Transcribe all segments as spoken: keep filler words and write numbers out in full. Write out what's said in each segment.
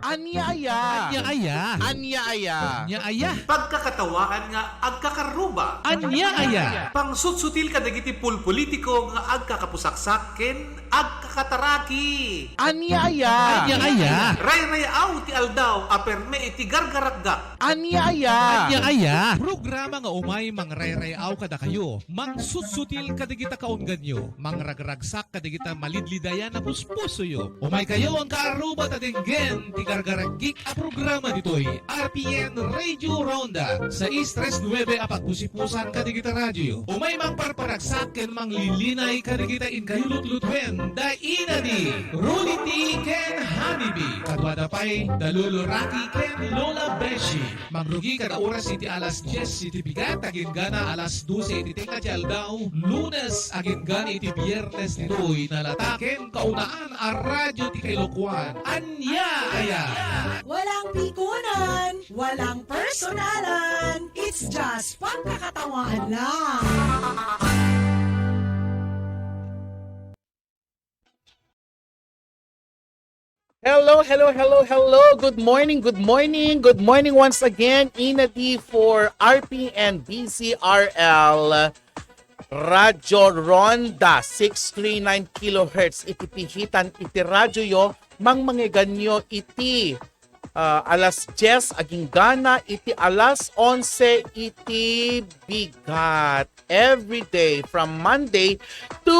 Ania aya? Ania aya? Ania aya? Ania aya? Pagkakatawaan nga agkakarruba. Ania aya? Pangsutsutil kadagiti pulpolitiko nga agkakapusaksak ken agkakataraki. Ania aya? Ania aya? Rayrayaw ti aldaw a perme iti gargarakgak. Ania aya? Ania aya? Programa nga umay mangrayrayaw kadakayo, mangsutsutil kadagita kaungganyo, mangragragsak kadagita malidlidayan a puspusoyo. Umaykayo, agkaarruba, ta denggen ti gargaragik a programa ditoy R P N Radio Ronda, sais tres nuebe a pagpusipusan kadagita radioyo. Umay mangparparagsak ken manglilinay kadagita inkayo lutlutuen da ina ni Rudy T ken Honey B. Kaduada pay da Lolo Rocky ken Lola Beshi. Mangrugi kada oras iti alas dies iti bigat, agingga alas dose iti tengnga ti aldaw, Lunes agingga iti Biernes ditoy nalata ken kaunaan a radio ti Kailokuan. Ania aya? Walang pikunan, walang personalan. It's just pagkakatawaan lang. Hello, hello, hello, hello. Good morning, good morning, good morning once again. Ina D for R P N B C R L Radyo Ronda, six three nine kilohertz iti pihitan iti radyoyo, mangmangiganyo iti, ah, alas dies agingga iti alas onse iti bigat. Every day from Monday to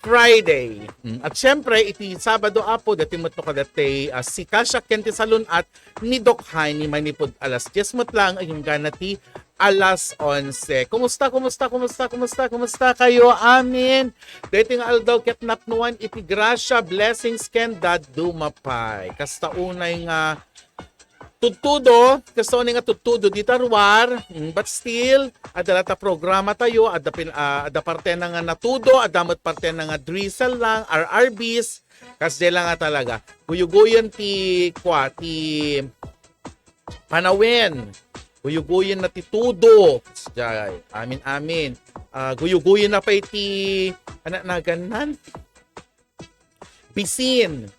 Friday. Mm, at syempre, iti Sabado, Apo, dati met no kadati, ah, si Kasha ken ti Salun-at ni Doc Honey manipud alas dies met lang agingga ti alas onse. Kumusta, kumusta, kumusta, kumusta, kumusta kayo amin? Daytoy nga aldaw ket napnuan iti grasya, blessings ken daddumapay. Kasta unay nga tudtudo, kasta unay nga tudtudo dita ruar, mm, but still, adda latta programa tayo, adda pin-, ah, adda partena nga natudo, adda met partena nga drizzle lang, R R Bs, kasdiay lang nga talaga. Guyuguyen ti, kua, ti panawen. Guyuguyen na ti tudo. Kasdiay. Amin, amin. Ah, guyuguyen na pay ti, ano, nagannan? Bisin.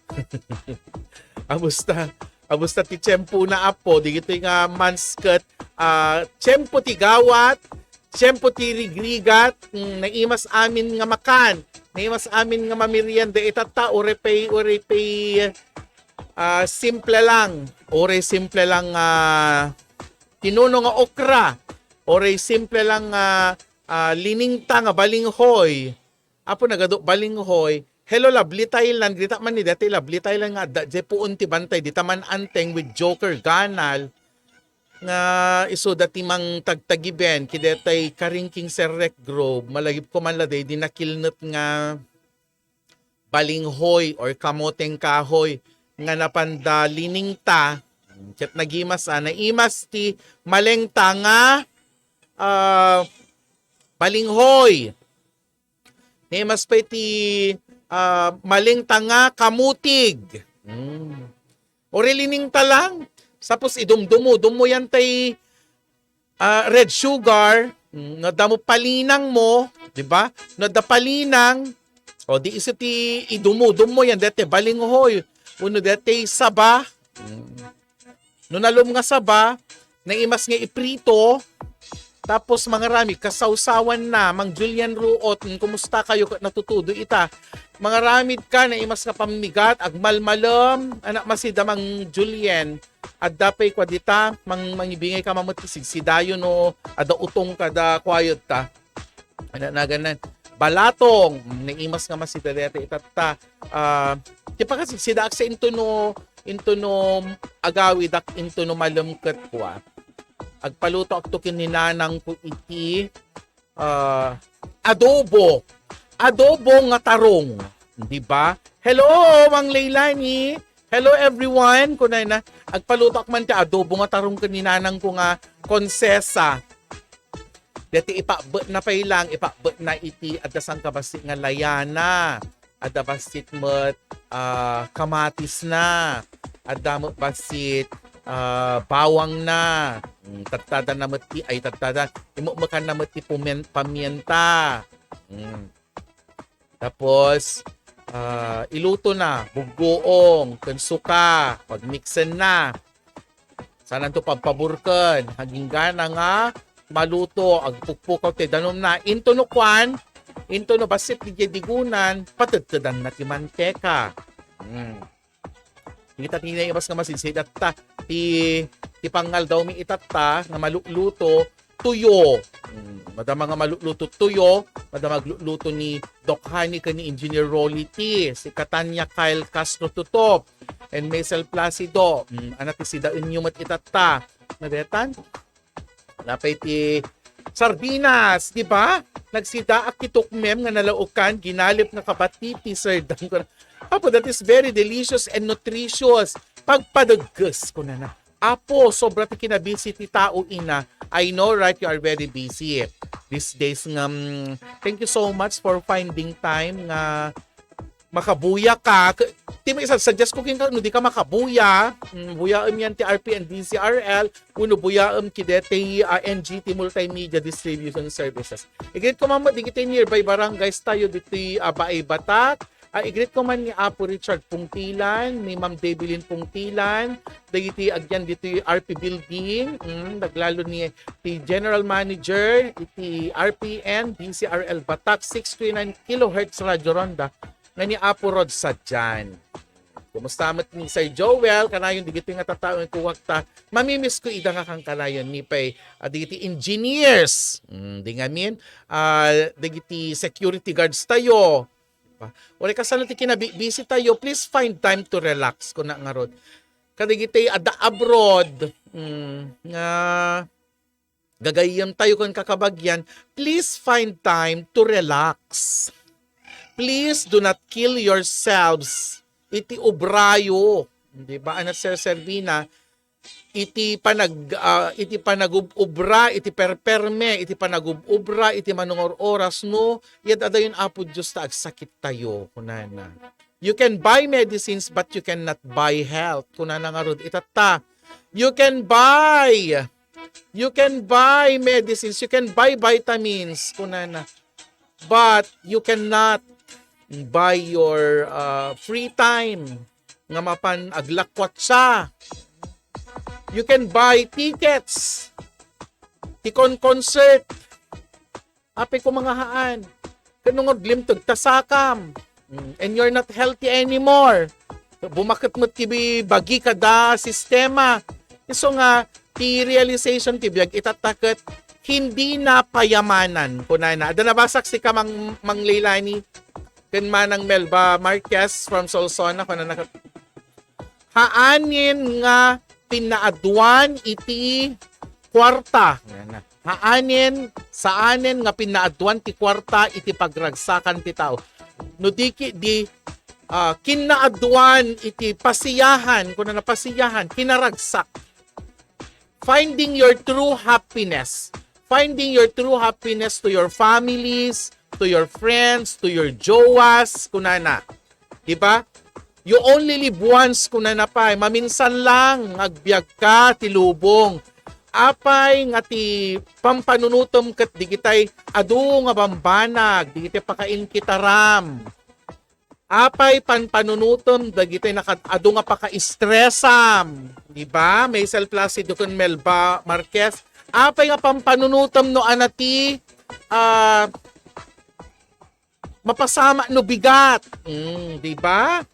Amusta? Amusta ti tiempo na, Apo? Digitoy nga months ket, ah, tiempo ti gawat, tiempo ti rigrigat, mm, naimas amin nga makan, naimas amin nga mamerienda, itatta, uray pay, uray pay, ah, simple lang, uray simple lang, ah, tinuno nga okra, uray simple lang, ah, ah, liningta nga balinghoy. Apo, nagadu balinghoy. Hello, Lovely Thailand. Dita man ni dati Lovely Thailand nga adda diay puon ti bantay. Dita man Anteng with Joker Ganal. Nga isu dati mang tagtagiben. Kidetay karing King Sir Rec Grove. Malagip ko man la day di nakilnet nga balinghoy or kamoteng kahoy nga napanda liningta. Ket nagimas, ah, naimas ti malengta nga, ah, balinghoy. Naimas pay ti, ah, malengta nga kamutig. Mm. Uray liningta lang. Sapos idumdumudummo yan tay, ah, red sugar. Mm, no adda mo palinang mo, di ba? No adda palinang, o di isu ti idumudummo yan, dete balinghoy. Uno dete saba. Mm. No nalum nga saba, naimas nga iprito, tapos mangaramid, kasawsawan na, Mang Julian Ruot, mm, kumusta kayo? Natutudo ita. Mangaramid ka, naimas nga pammigat, agmalmalem, anak masida, Mang Julian, adda pay kua dita, mang-, mangibingay ka mamut ti sigsidayo no, adda utong kada kuayod ta. Ano, nagannan. Balatong, naimas nga masida dayta itatta. Ah, ti pakasiksidaak sa into no, into no agawidak, into no malem ket kua. Agpalutoak to ken ni nanang ko iti, ah, adobo. Adobo nga tarong. Di ba? Hello, Mang Leilani. Hello, everyone. Kunana, agpalutoak man ti adobo nga tarong ken ni nanang ko nga Konsesa. Deti ipakbet na pay lang, ipakbet na iti adda sangkabassit nga layana, adda bassit met, ah, kamatis na, adda met bassit, ah, bawang na, mm, tadtada na met ti, ay, tadtada, imukmukan na met ti pumen-, pamienta. Mm. Tapos, ah, iluto na, buggoong, ken suka, pagmixen na. Sananto pagpaburken, agingga na nga maluto, agpukpukaw ti danum na. Into no kuan, into no bassit di digunan, patedtedan na ti manteka. Hmm. Kita ti naimas nga masidsid itatta. Ti, ti pangngaldaw mi itatta nga maluluto, tuyo. Hmm. Madama nga maluluto tuyo, madama agluto ni Doc Honey ken ni Engineer Rolly T, si Catania Kyle Castro Tutop, and Maisel Placido. Hmm. Ana ti sidaenyo met itatta. Nadetan? Napay ti sardinas, di ba? Nagsidaak ti tukmem nga nalaokan, ginalip nga kabati ti sir Dan. Apo, that is very delicious and nutritious. Pagpadagkes, kunana. Apo, sobra ti kinabisi ti tao, ina. I know, right? You are very busy these days. Nga, mm, thank you so much for finding time nga makabuya ka. K-, ti may isa, suggest ko kenka, no di ka makabuya, mm, buyaem yan ti R P N D C R L, uno buyaem kideti, ah, N G T Multimedia Distribution Services. I-greet ko man met dagiti nearby barangays tayo ditoy, ah, Baay Batak. Ah, i-greet ko man ni Apo Richard Pungtilan, ni Ma'am Debilin Pungtilan, dagiti agyan ditoy R P Building, mm, naglalo ni ti General Manager iti R P N D C R L Batak, six three nine kilohertz Radio Ronda, nga ni Apo Rod Sadian. Kumusta met ni Sir Joel? Kanayon, digiti nga tattao nga kuwak ta. Mamimiss ko ida nga kankanayon ni pay, ah, digiti engineers. Mm, di ngamin, ah, digiti security guards tayo. Diba? Uray kasano ti kinabisi tayo, please find time to relax, kuna ngarud. Kadigiti adda abroad, mm, nga gagayyem tayo ken kakabagyan, please find time to relax. Please do not kill yourselves iti obrayo. Di ba, Ana Sir Servina? Iti panag-, ah, iti panagub-ubra, iti perperme, iti panagub-ubra, iti manungor-oras, no, yad adayon Apo Dios ta agsakit tayo, kunana. You can buy medicines, but you cannot buy health. Kunana ngarud itatta. You can buy, you can buy medicines, you can buy vitamins, kunana. But you cannot buy your, uh, free time nga mapan aglakwatsa. You can buy tickets. Ti con-, concert. Apay ko mga haan. Kano nga aglimteg ta sakam. Mm, and you're not healthy anymore. Bumaket met ti bi-, bagi kada sistema. Isu nga, ti realization ti biag itatta ket hindi na payamanan, kunana. Adda nabasak sika, Mang-, Mang Leilani, ken Manang Melba Marquez from Solsona, kunana ket, haanen nga pinaaduan iti kuarta. Yan na. Haanen, saanen nga pinaaduan ti kuarta iti pagragsakan ti tao. No di ki-, di, ah, kinaaduan iti pasiyahan, kuna na pasiyahan, kinaragsak. Finding your true happiness. Finding your true happiness to your families, to your friends, to your jowas, kunana. Di ba? You only live once, kunana pay. Maminsan lang, agbiag ka, ti lubong. Apay nga ti pampanunutem ket digitay adu nga bambanag, digitay pakainkitaram. Apay panpanunutem dagiti nakad-adu nga pakaistresam? Di ba? Maisel Placido ken Melba Marquez. Apay nga panpanunutem no ania ti, ah, mapasamak no bigat? Mm, di ba?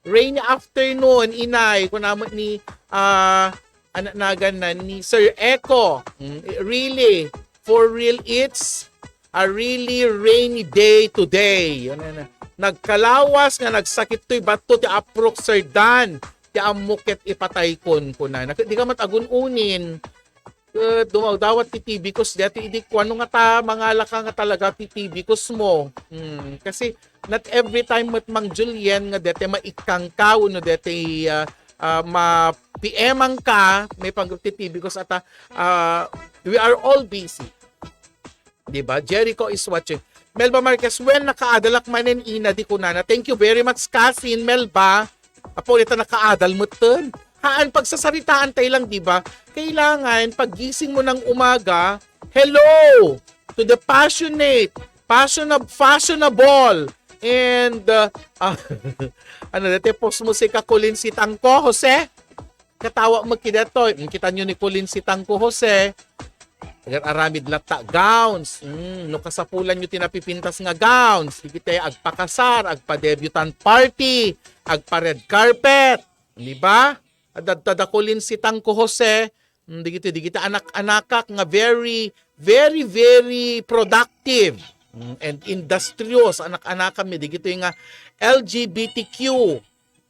Rainy afternoon, inay, kuna met ni, ah, anak nagan na ni Sir Echo. Mm, really, for real, it's a really rainy day today. Ano, ano. Nagkalawas nga nagsakit toy bato ti aprok, Sir Dan. Ti ammok ket ipataykon, kuna. Nak-, di ka met agun-unin. Ket dumawdawat ti tibikos dati, idi kuano nga ta, mangalaka nga talaga ti tibikos mo. Hmm, kasi not every time met, Mang Julien, nga dati maikkangka wenno dati, ah, ah, ma-P M-angka, may pangrup ti tibikos ata, ah, we are all busy. Di ba? Jericho is watching. Melba Marquez, "Wen, nakaadalak manen, ina," di kunana. Thank you very much, cousin Melba. Apo, ita nakaadal metten. Haan, pagsasaritaan tayo lang, di ba? Kailangan, paggising mo ng umaga, hello to the passionate, passionab-, fashionable, And, uh, ah, ano, dati post mo si Kakulin si Tangko, Jose? Katawa mo kidatoy. Mm, kita nyo ni Kulin si Tangko, Jose. Agar aramid latta gowns. Mm, no kasapulan nyo ti napipintas nga gowns. Digiti agpakasar, agpa-debutant party, agpa-red carpet. Di ba? Adda, adda Kulin si Tangko, Jose. Mm, digiti, digiti anak-anakak nga very, very, very productive, mm, and industrious anak-anakami. Digiti nga L G B T Q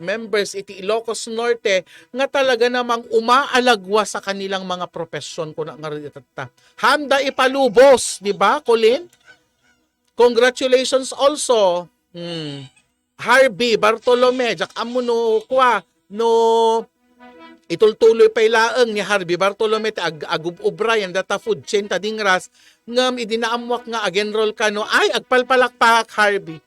members iti Ilocos Norte nga talaga namang umaalagwa sa kanilang mga profession, kuna nga rin itatta. Handa ipalubos, di ba, Colin? Congratulations also. Hmm. Harvey Bartolome, jak ammo no kua, no itultuloy pay laeng ni Harvey Bartolome ti ag-, agub-ubra yan data food chain ta dingras, ngem idi naammuak nga ag-enroll kano, ay, agpalpalakpak, Harvey.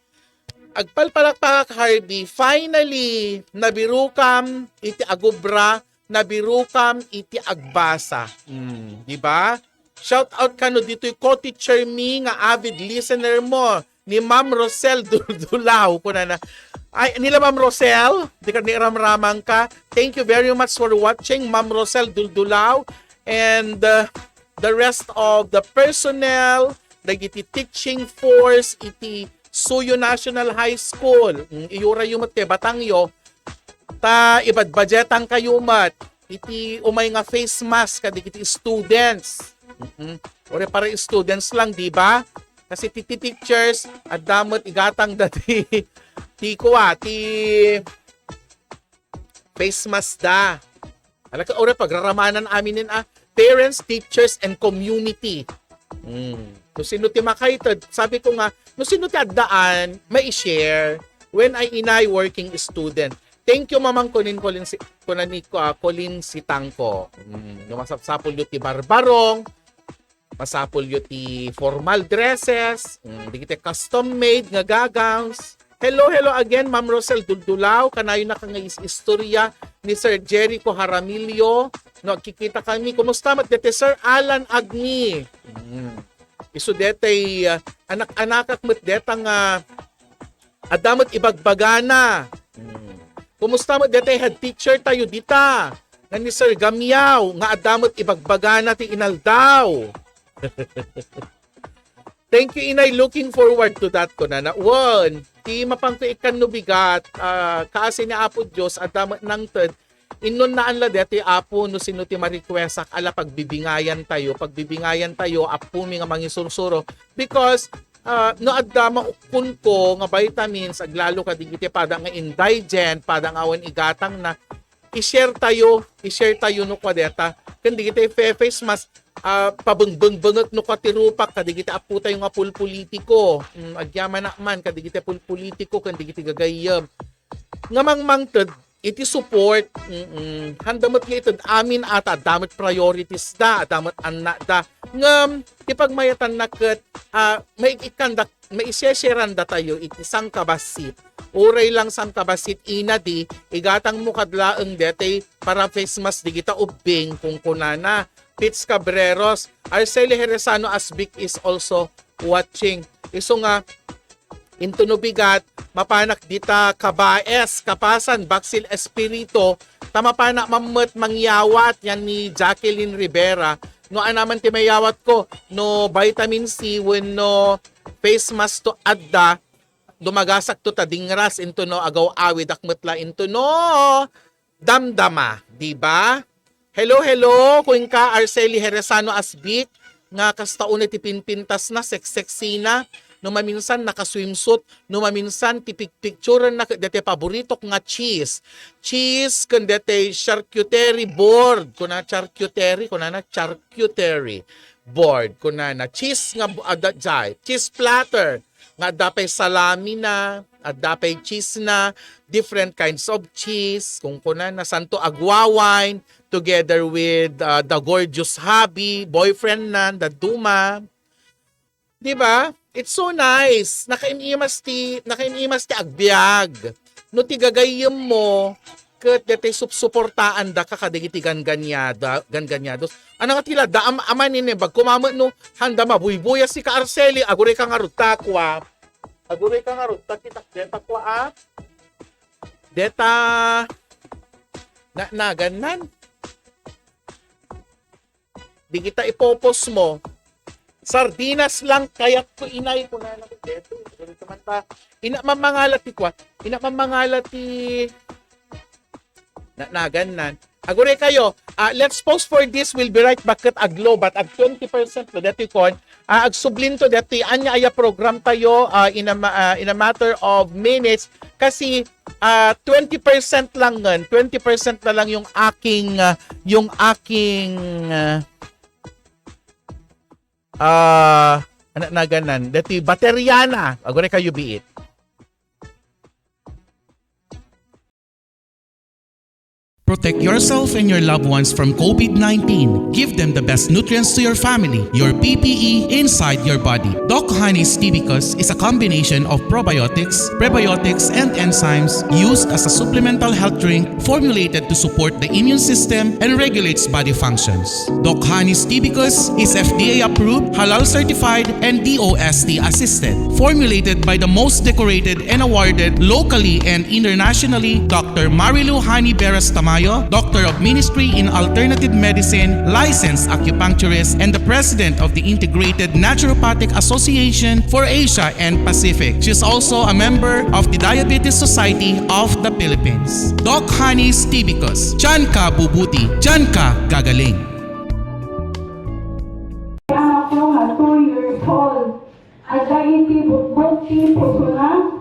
Agpalpalakpak, Harvey. Finally, nabirukam iti agubra, nabirukam iti agbasa. Hmm, di ba? Shout out kano ditoy co-teacher mi nga avid listener mo ni Ma'am Rosel Duldulaw, kunana. Ay, nila Ma'am Rosel, di ka ni ramramang ka. Thank you very much for watching, Ma'am Rosel Duldulaw, and, uh, the rest of the personnel, dagiti teaching force iti Suyo National High School. Mm, iyurayo met ti batangyo, ta ibadbajetan kayo met iti umay nga face mask kadagiti students. Mm-mm. Uray para students lang, di ba? Kasi ti, ti teachers, adda met igatang dati ti kuwa, ti face mask da. Alaka, uray pagraramanan amin nin, ah, parents, teachers, and community. Mm. No sino ti makaited, sabi ko nga, no sino ti addaan, mai-share. When I inay working student. Thank you, Mamang Colin, Colin si, kunan ni, ah, Colin Sitangko. Mm. No masapsapul yu ti barbarong, masapul yu ti formal dresses, mm, digiti custom-made nga gagawns. Hello, hello again, Ma'am Rosel Duldulaw. Kanayon na ka nga is-, istorya ni Sir Jericho Jaramillo. No, agkikita kami. Kumusta met deti Sir Alan Agni? Mm. Isu detay, ah, anak-anakak met deta nga adda met ibagbagana. Mm. Kumusta met detay head teacher tayo dita? Nga ni Sir Gamiao, nga adda met ibagbagana ti inaldaw. Thank you, Inay. Looking forward to that, kunana. Wen, ti mapangko ikkan no bigat, ah, kaasi ni Apo Dios, adda met nangted, innon naan la deti Apo, no sino ti ma-request ak, ala pagbibingayan tayo, pagbibingayan tayo, Apo mi nga mangisursuro. Because, ah, no adda maukkonko nga vitamins, aglalo kadigiti pada nga indigent, pada nga awan igatangna, i-share tayo, i-share tayo no kua deta. Ken digiti fe-, face mask, ah, pabengbengbengek no kua ti rupak kadigiti appo tayo nga pulpolitiko. Mm, agyamanak man kadigiti pulpolitiko ken digiti gagayyem. Nga mangmangted iti support, mm, handa met nga ited amin ata, adda met priorities da, adda met annak da. Ngem, ti pagmayatanna ket, ah, maig-ikkanda, maisesheran datayo iti sangkabassit. Uray lang sangkabassit, ina di, igatang mo kad laeng detay para face mask digita ubbing, kung kunana. Fitz Cabreros, Arceli Herezano Asbic is also watching. Isu nga, into no bigat, mapanak dita Kabaes, Kapasan, Baksil Espiritu, ta mapanak mammet mangyawat yan ni Jacqueline Rivera. No anaman ti mayawat ko, no vitamin C, wenno face mask to adda, dumagasak to ta dingras into no agaw-awidak met la into no damdama, di ba? Hello, hello, kuinka Arceli Herezano Asbic, nga kasta unay ti pinpintas na, sex-sexy na, no maminsan naka-swimsuit, no maminsan ti picturen na ket deti paboritok nga cheese. Cheese ken deti charcuterie board, kuna charcuterie, kuna na charcuterie board, kuna na cheese nga bu-, adda jay, cheese platter, nga adda pay salami na, adda pay cheese na, different kinds of cheese, kung kuna na santo agwawain, together with, uh, the gorgeous hubby, boyfriend na, dadduma. Di ba? It's so nice. Nakainimas ti, nakainimas ti agbiag. No ti gagayyem mo, ket detay supsuportaan da ka kadagiti gangganiada, gangganiados. Ano nga tila, da am-, aman ini, bag kumamet no, handa mabuybuyas si ka Arceli, aguray ka nga rutakwa. Aguray ka ngarud, ta kitak deta kua, ah. Deta, na, nagannan. Di kita ipopos mo. Sardinas lang kayat ko, inay, kunana ko, deta. Aguray ka man ta. Ina mamangala ti kua. Ina mamangala ti Na, nagannan. Aguray kayo, ah, let's pause for this. We'll be right back ket aglo, but ag twenty percent to dati kon, ah, agsublinto dati ania aya program tayo, ah, in a ma-, ah, in a matter of minutes kasi, ah, twenty percent lang ngan, twenty percent na lang yung aking, ah, yung aking, ah, ah, na, nagannan. Dati baterya na. Aguray kayo, biit. Protect yourself and your loved ones from COVID nineteen. Give them the best nutrients to your family, your P P E inside your body. Doc Honey's Tibicus is a combination of probiotics, prebiotics, and enzymes used as a supplemental health drink formulated to support the immune system and regulates body functions. Doc Honey's Tibicus is F D A approved, halal certified, and D O S T assisted. Formulated by the most decorated and awarded locally and internationally, Doctor Marilu Honey Beras Tamayo, Doctor of Ministry in Alternative Medicine, licensed acupuncturist, and the President of the Integrated Naturopathic Association for Asia and Pacific. She is also a member of the Diabetes Society of the Philippines. Doc Honey's Tibicus, diyan ka bubuti, diyan ka gagaling. Anak ko nga two years old, adda iti butbut ti pusona,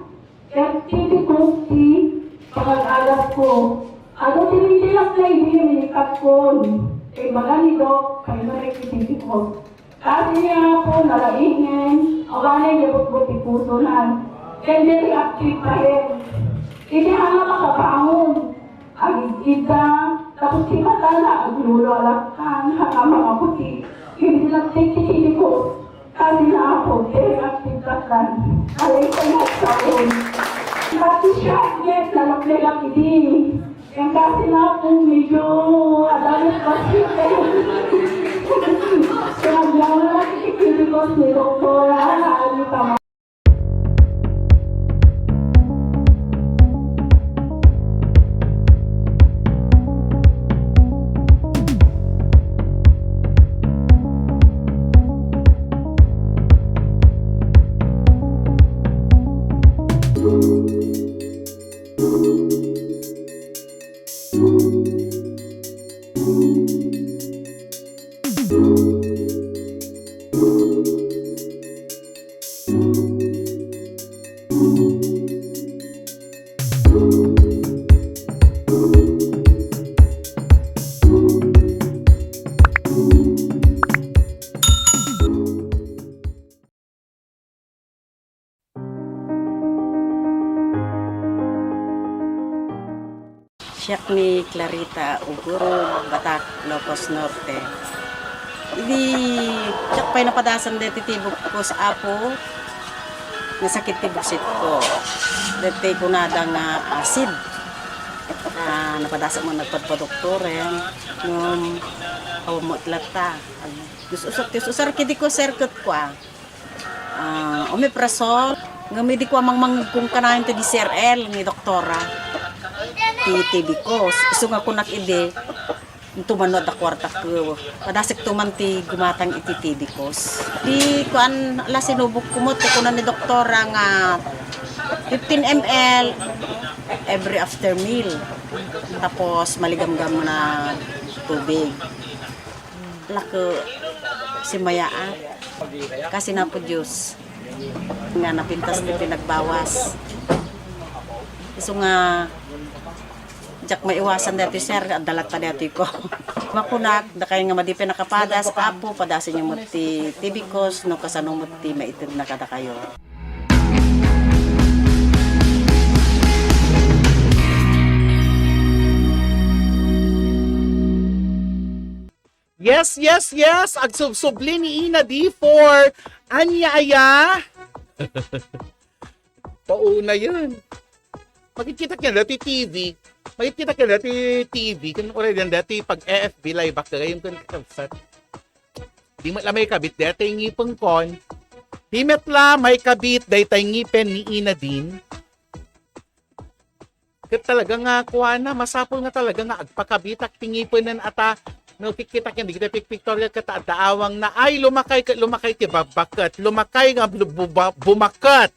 ket tibikos ti panag-adapko. Adu ti rintilak na idi minikapkon, imbaga ni Doc, paimarek ti tibikos. Kasi nga po, nalaingen, awanen nga butbut ti pusonan. Ken diri active payen. Idi hala makabangon, agid-idda, tapos ti matana, aglulualakkan, hala mangaputi. Idi nagtititinikos, kasi nga po, diri active payen. Alay ko nga saon. Pati siya, yes, nalaknilak idi. Yung kasi nga po, medyo adamit pa siya. Kaya lang na nakikita ko si Doktora Alita. Siak ni Clarita Ugurog, Batac, Ilocos Norte. Idi siak pay napadasan deti tibikos, Apo, nasakit ti buksit ko. Deti kunada nga acid. Ah, napadasan mo nagpadpadoktoren, ngem awan met latta. Ag-, us-, usar, usar kidi ko, sir, ket kua. Ah, omeprazole, ngem idi ko a mangmangngegko kanayon ti D C R L ni doktora. Ti tibikos, isu nga kunak idi, intuman no adda kuartak, padasek tuman ti gumatang iti tibikos. Di kuan, ala sinubok ko met, ti kuna ni doktora nga fifteen M L every after meal. Tapos maligamgam na tubig. Lako, simmayaat. Kasi napo Diyos nga napintas ti pinagbawas. Isu nga, diak maiwasan daytoy, sir, adda latta daytoy ko. Makunak, dakay nga madi pay nakapadas, Apo, padasenyo met ti tibikos, no kasano met ti maitedna kadakayo. Yes, yes, yes. Agsubsubli ni Ina D four. Ania aya? Pauna yun. Makikita ka na ti T V. Makikita ka na ti T V. Kung uray yan dati pag A F B live back kagayong kung kakabsat. Di mo lamay kabit dati ngipeng kon. Ti met la maikabit daytay ngipen ni Ina Din. Ket talaga nga kuana, masapul nga talaga nga agpakabitak ti ngipenen ata. No, kikkitak yan, digiti pikpiktorial ket adda awangna. Ay, lumakay ket lumakay ti babbaket. Lumakay nga bu-, buba-, bumaket.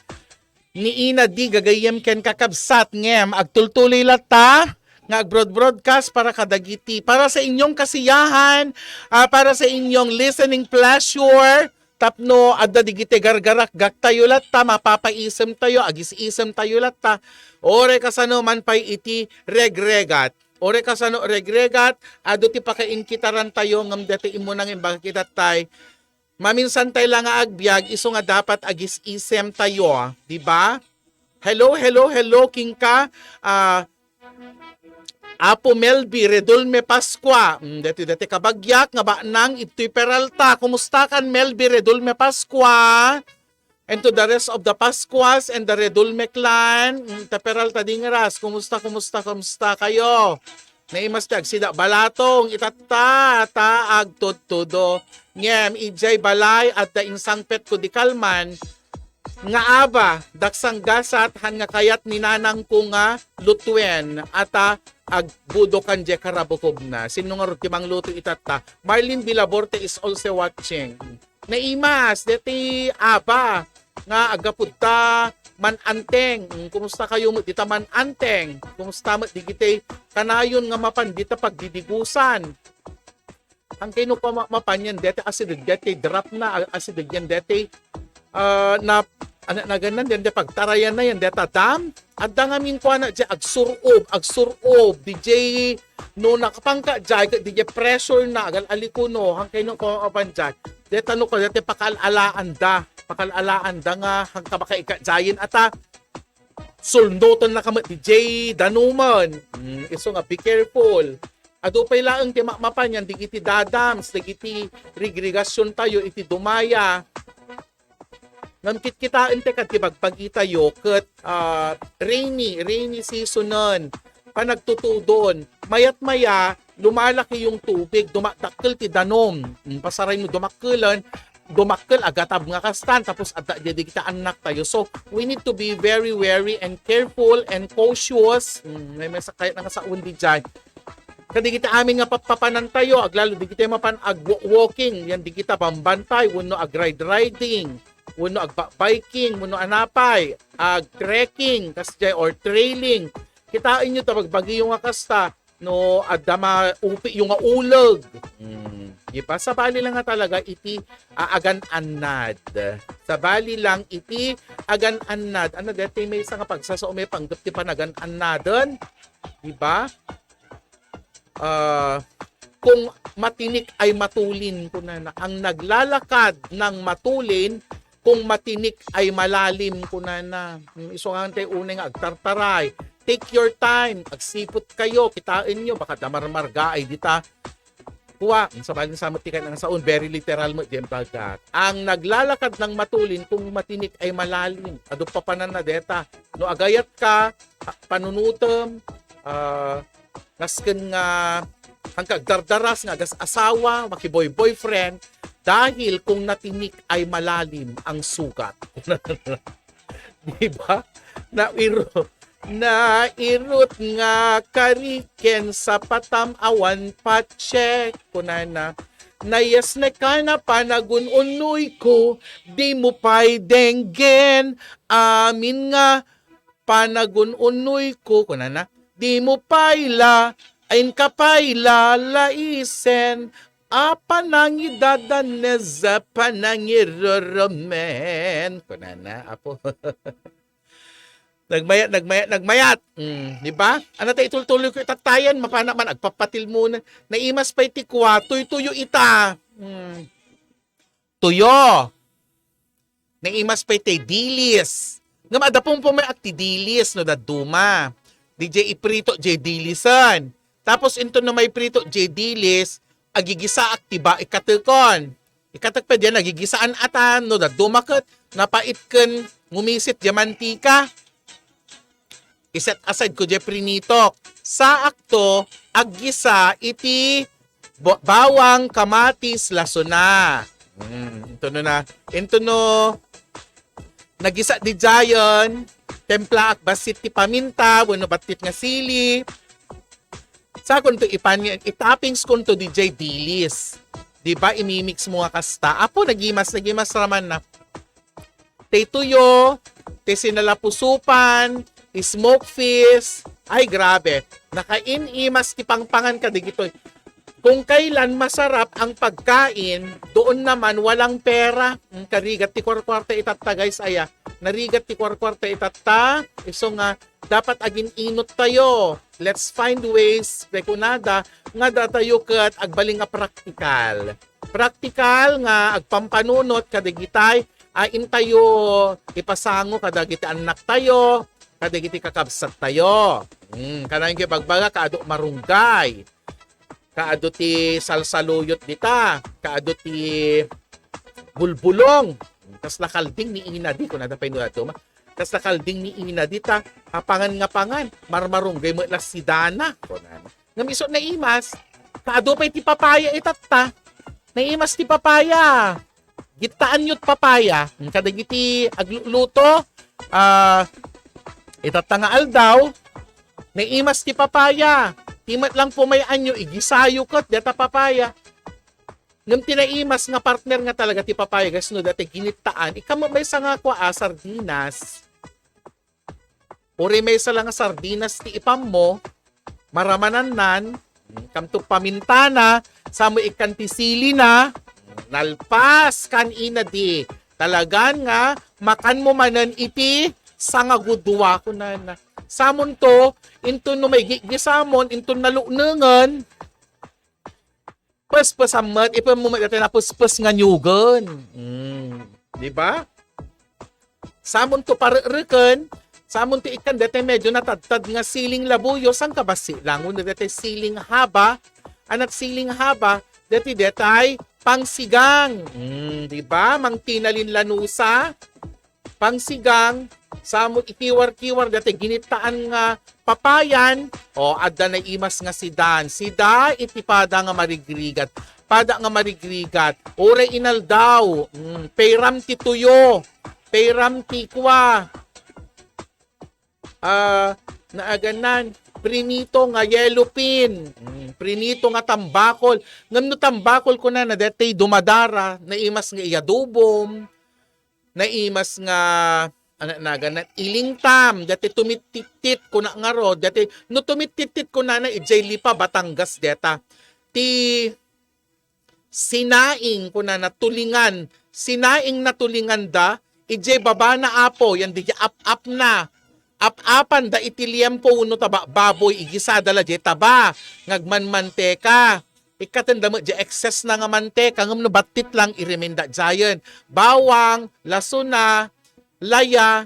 Ni Ina Di gagayyem ken kakabsat ngem agtultuloy latta nga agbroad-broadcast para kadagiti, para sa inyong kasiyahan, ah, para sa inyong listening pleasure, tapno adda digiti gargarakgaktayo latta, mapapaisemtayo, agis-isemtayo latta. Uray kasano man pay iti regregat. Uray kasano regregat, adu ti pakainkitarantayo ngem deti immuna nga imbagak itattay. Maminsantay la nga agbiag, isu nga dapat agis-isemtayo, di ba? Hello, hello, hello, kenka, ah, Apo Melby Redulme Pascua. Mm, deti, deti kabagiak nga baknang Ibtoy Peralta. Kumusta kan Melby Redulme Pascua? And to the rest of the Pascuas and the Redulme clan, mm, ta Peralta Dingras, kumusta, kumusta, kumusta kayo? Naimas ti agsida balatong, itatta, ta agtudtudo. Ngem, idiay balay, adda insangpetko di kalman, nga aba, daksang gasat, han nga kayat ni nanangko nga lutuen, ata agbudokan diay karabukobna. Sino ngarud ti mangluto itatta? Marlene Villaborte is also watching. Naimas, deti aba, nga agapudta man-anteng. Mm, kumusta kayo met dita man-anteng? Kumusta met digiti kanayon nga mapan dita pagdidigusan? Ang kay no pa ma-, mapan yan, deti asideg, deti drop na, a-, asideg yan, deti, ah, na, ano, nagannan, yan, deti pagtarayan na yan, deta dam. Adda ngamin kuana, diay agsurob, agsurob, diay, no, nakapangka, diay, ket diay pressure na, agal alikuno, ang kay no pa mapan diay. Deta no, deti pakal-alaanda, pakal-alaanda nga, hangka makaika, diayen, ata, sulnotennaka met diay danumen. Mm, isu nga, be careful. Adu pay laeng ti ma-, mapan yan, digiti dadams, digiti rigrigasyontayo iti dumaya. Ngem kitkitaen ti kad ti bagbagitayo ket, ah, rainy, rainy seasonen, panagtutudon. Mayat maya, lumalaki yung tubig, dumadakkel ti danum. Mm, pasaray no dumakkelen, dumakkel, agatab nga kastan, tapos adda diay dagiti annaktayo. So, we need to be very wary and careful and cautious. Mm, may, may sakayat na nga saon diay. Kadigiti amin nga pappapanantayo, aglalo digiti mapan ag-walking, yan digita bambantay, wenno ag-ride-riding, wenno agba-biking, wenno anapay, ag-trekking, kasdiay, or trailing. Kitaenyo ta bagbagiyo nga kasta, no, adda maupiyo nga uleg. Hmm, di ba? Sabali lang nga talaga iti, ah, agan-annad. Sabali lang iti agan-annad. Ano, deti may isa nga pagsasao, may panggep ti panagan-annaden. Di ba? Ah, kung matinik ay matulin, kunana. Ang naglalakad ng matulin, kung matinik ay malalim, kunana. Hmm, isu nga tayo unay nga agtartaray. Take your time, agsipot kayo, kitaen nyo, baka damarmarga ay dita. Kuwa, sabali sa met ti kayat nga saon, very literal met diay imbagak. Ang naglalakad ng matulin, kung matinik ay malalim. Adu papananna deta. No agayat ka, ah, panunutem, ah, nasken nga, hangka agdardaras nga agas-asawa, makiboy-boyfriend, dahil kung natinik ay malalim ang sugat. Di ba? Nairo-, nairut nga kariken sa patam awan patsek. Kunana, nayas ne kana panagun-unoy ko, di mo pay denggen. Amin nga panagun-unoy ko, kunana, di mo pay la, inka pay la, laisen, a panangidadanes, a panangiroromen. Kunana, apo. Nagmayat, nagmayat, nagmayat. Mm, di ba? Ano tayo itultuloy ko itatayan? Mapana man, agpapatil muna. Naimas pa iti kwa, tuytuyo ita. Mm. Tuyo. Naimas pa itay dilis. Ngem adda pumpumeak ti dilis no dadduma. Di jay iprito jay dilisen. Tapos inton no maiprito jay dilis, agigisaak ti ba-, ikatekon. Ikatek pay diay agigisaan atan no dadduma ket napait ken ngumisit jay mantika. I-set aside ko jay prinitok. Saakto, aggisa iti bo-, bawang, kamatis, lasona. Mm, inton no na, inton no, Nagisa di jayen, templaak bassit ti paminta, wenno battit nga sili. Sa kunto ipan, itoppings kunto di jay dilis. Di ba, imimix mo nga kasta. Apo, nagimas, nagimas raman na. Tay tuyo, tay sinalapusupan, smoke fish. Ay, grabe. Nakainimas ti pangpangan kadagitoy. Kung kailan masarap ang pagkain, doon naman walang pera. Hmm, karigat ti kwarkwarta itatta, guys, aya. Narigat ti kwarkwarta itatta. Isu nga, dapat agin-inot tayo. Let's find ways, kunada, nga datayo ket agbalin nga praktikal. Praktikal nga agpampanunot kadagitay a intayo ipasango kadagiti annaktayo, kadagiti kakabsattayo. Hmm, kanayon nga ibagbaga, kaadu marunggay. Kaadu ti salsaluyot dita, kaadu ti bulbulong. Kasla kalding ni ina di, kunada pay no adu ma-, kasla kalding ni ina dita, apangan nga pangan, marmarunggay met la sidana, kunana. Ngem isu naimas, kaadu pay ti papaya itatta. Naimas ti papaya. Gittaanyo ti papaya. Kadagiti agluto, ah, itatta nga aldaw, naimas ti papaya. Ti met lang pumayaanyo, igisayo ket deta papaya. Ngem ti naimas nga partner nga talaga ti papaya, guys, no, dati ginittaan. Ikam maysa nga kua, ah, sardinas. Uray maysa lang nga sardinas ti ipammo, maramanannan, kamto pamintana, samo ikkan ti silina, nalpas kan ina di. Talagan nga, makan mo manen iti sangagudua, kunana. Samonto, inton no may gigisamon, inton naluknengen, pespesan met, ipen mo met dati napespes nga niyugen. Mm. Di ba? Samonto parekreken, samonto ikkan dati medyo natadtad nga siling labuyo, sangkabasi lang, wenno dati siling haba, anak siling haba, dati detay pangsigang. Mm, di ba? Mangtinalin lanusa, pangsigang, samo ikiwar-kiwar dati ginittaan nga papayan, o, adda naimas nga sidan. Sida iti pada nga marigrigat. Pada nga marigrigat. Uray inaldaw, mm, payram ti tuyo, payram ti kua. Ah, naaganan, prinito nga yellowfin. Mm, prinito nga tambakol. Ngem no tambakol, kunana, dati dumadara, naimas nga iadobom, naimas nga, ano, naaganan, ilingtam, dati tumittittit, kuna ngarud, dati, no tumittittit, kunana, idiay Lipa, Batangas, deta. Ti sinaing, kunana, tulingan, sinaing na tulinganda, idiay babana, Apo, yan di ap-apna. Ap-apanda iti liempo wenno taba baboy, igisada la diay taba, nga agmanmanteka. Ikkatenda met diay excess na nga manteka, ngem no battit lang, i-remainda diayen. Bawang, lasona, laya,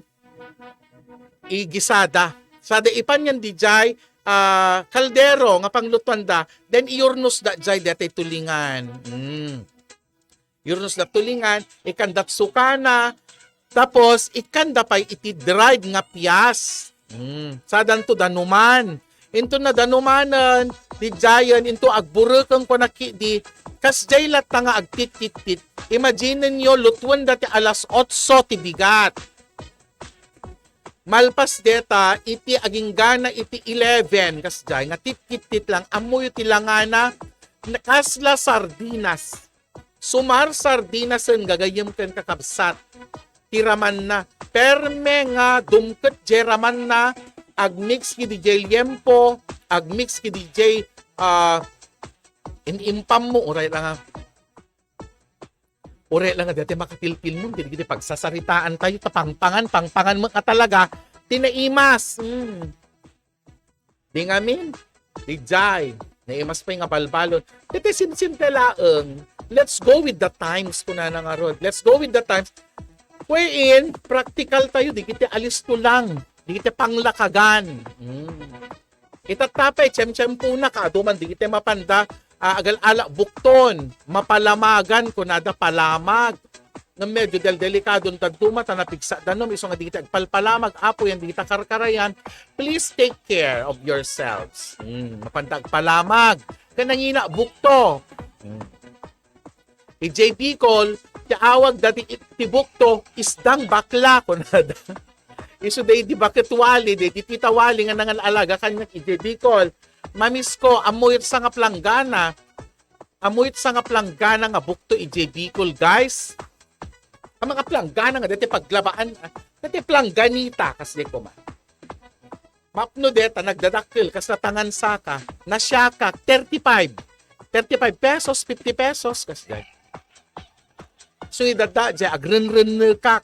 igisada. Sada ipan yan didiay, ah, kaldero nga panglutuanda, then iyurnosda diay detay tulingan. Mm. Iyurnosda tulingan, ikkandat sukana, tapos ikkanda pay iti dried nga pias. Mm. Sadanto danuman. Into nadanumanen, didiayen, into agbureken, kuna kidi, kasdiay latta nga agtittittit. Imaginenyo, lutuenda ti alas otso ti bigat. Malpas deta, iti aginggana iti eleven, kasdiay, nga tittittit lang, ammoyo ti langana, na-, kasla sardinas. Sumar sardinasen gagayyem ken kakabsat. Ti ramanna. Perme nga dumket diay ramanna, agmix kidi diay liempo, agmix kidi diay, ah, in-, impammo, uray la nga, uray la nga, dati makapilpil mo, dagiti pagsasaritaan tayo, ta pangpangan, pangpangan mo nga talaga, ti naimas. Mm. Di ngamin, didiay, naimas pay nga balbalon. Dati simsimple laeng, let's go with the times, kunana ngarud. Let's go with the times. Wherein, practical tayo, dagiti alisto lang, dagiti panglakagan. Mm. Itatta pay, tiyemtiyempo na, kaadu man, dagiti mapanda, ah, agal-ala bukton, mapalamagan, kunada palamag. Nga medyo del-, delikado ta duma, ta napigsa danum, isu nga dagiti agpalpalamag, Apo, yan dagiti karkarayan, please take care of yourselves. Mm, mapanda agpalamag. Kanangina, bukto. Mm. Idiay Bicol, Ti awag dati it-, ti bukto, isdang bakla, kunada. Isu daydi baket wali, daydi tita wali nga nangan-alaga kaniak idiay Bicol. Mamisko, ammok sa nga planggana. Ammok sa nga planggana nga bukto idiay Bicol, guys. Ammok a planggana nga dati paglabaan, ah, dati plangganita, kasdi koma. Mapno deta, nagdadakkel, kas natangan saka, nasiaka, thirty-five. Thirty-five pesos, fifty pesos, kasdi. So, idada, di, agrenrennekak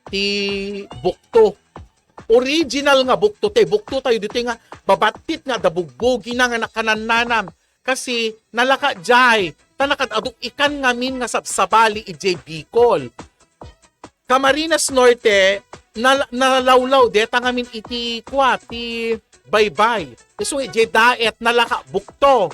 ti bukto. Original nga bukto, te, bukto tayo dito nga, babattit nga, dabugbugina nga nakanannanam. Kasi, nalaka jay, ta nakad-aduk ikan ngamin nga sabsabali idiay Bicol. Camarines Norte, nal-, nalalawlaw, deta ngamin iti kwa, ti baybay. Isu nga idiay daet, nalaka bukto.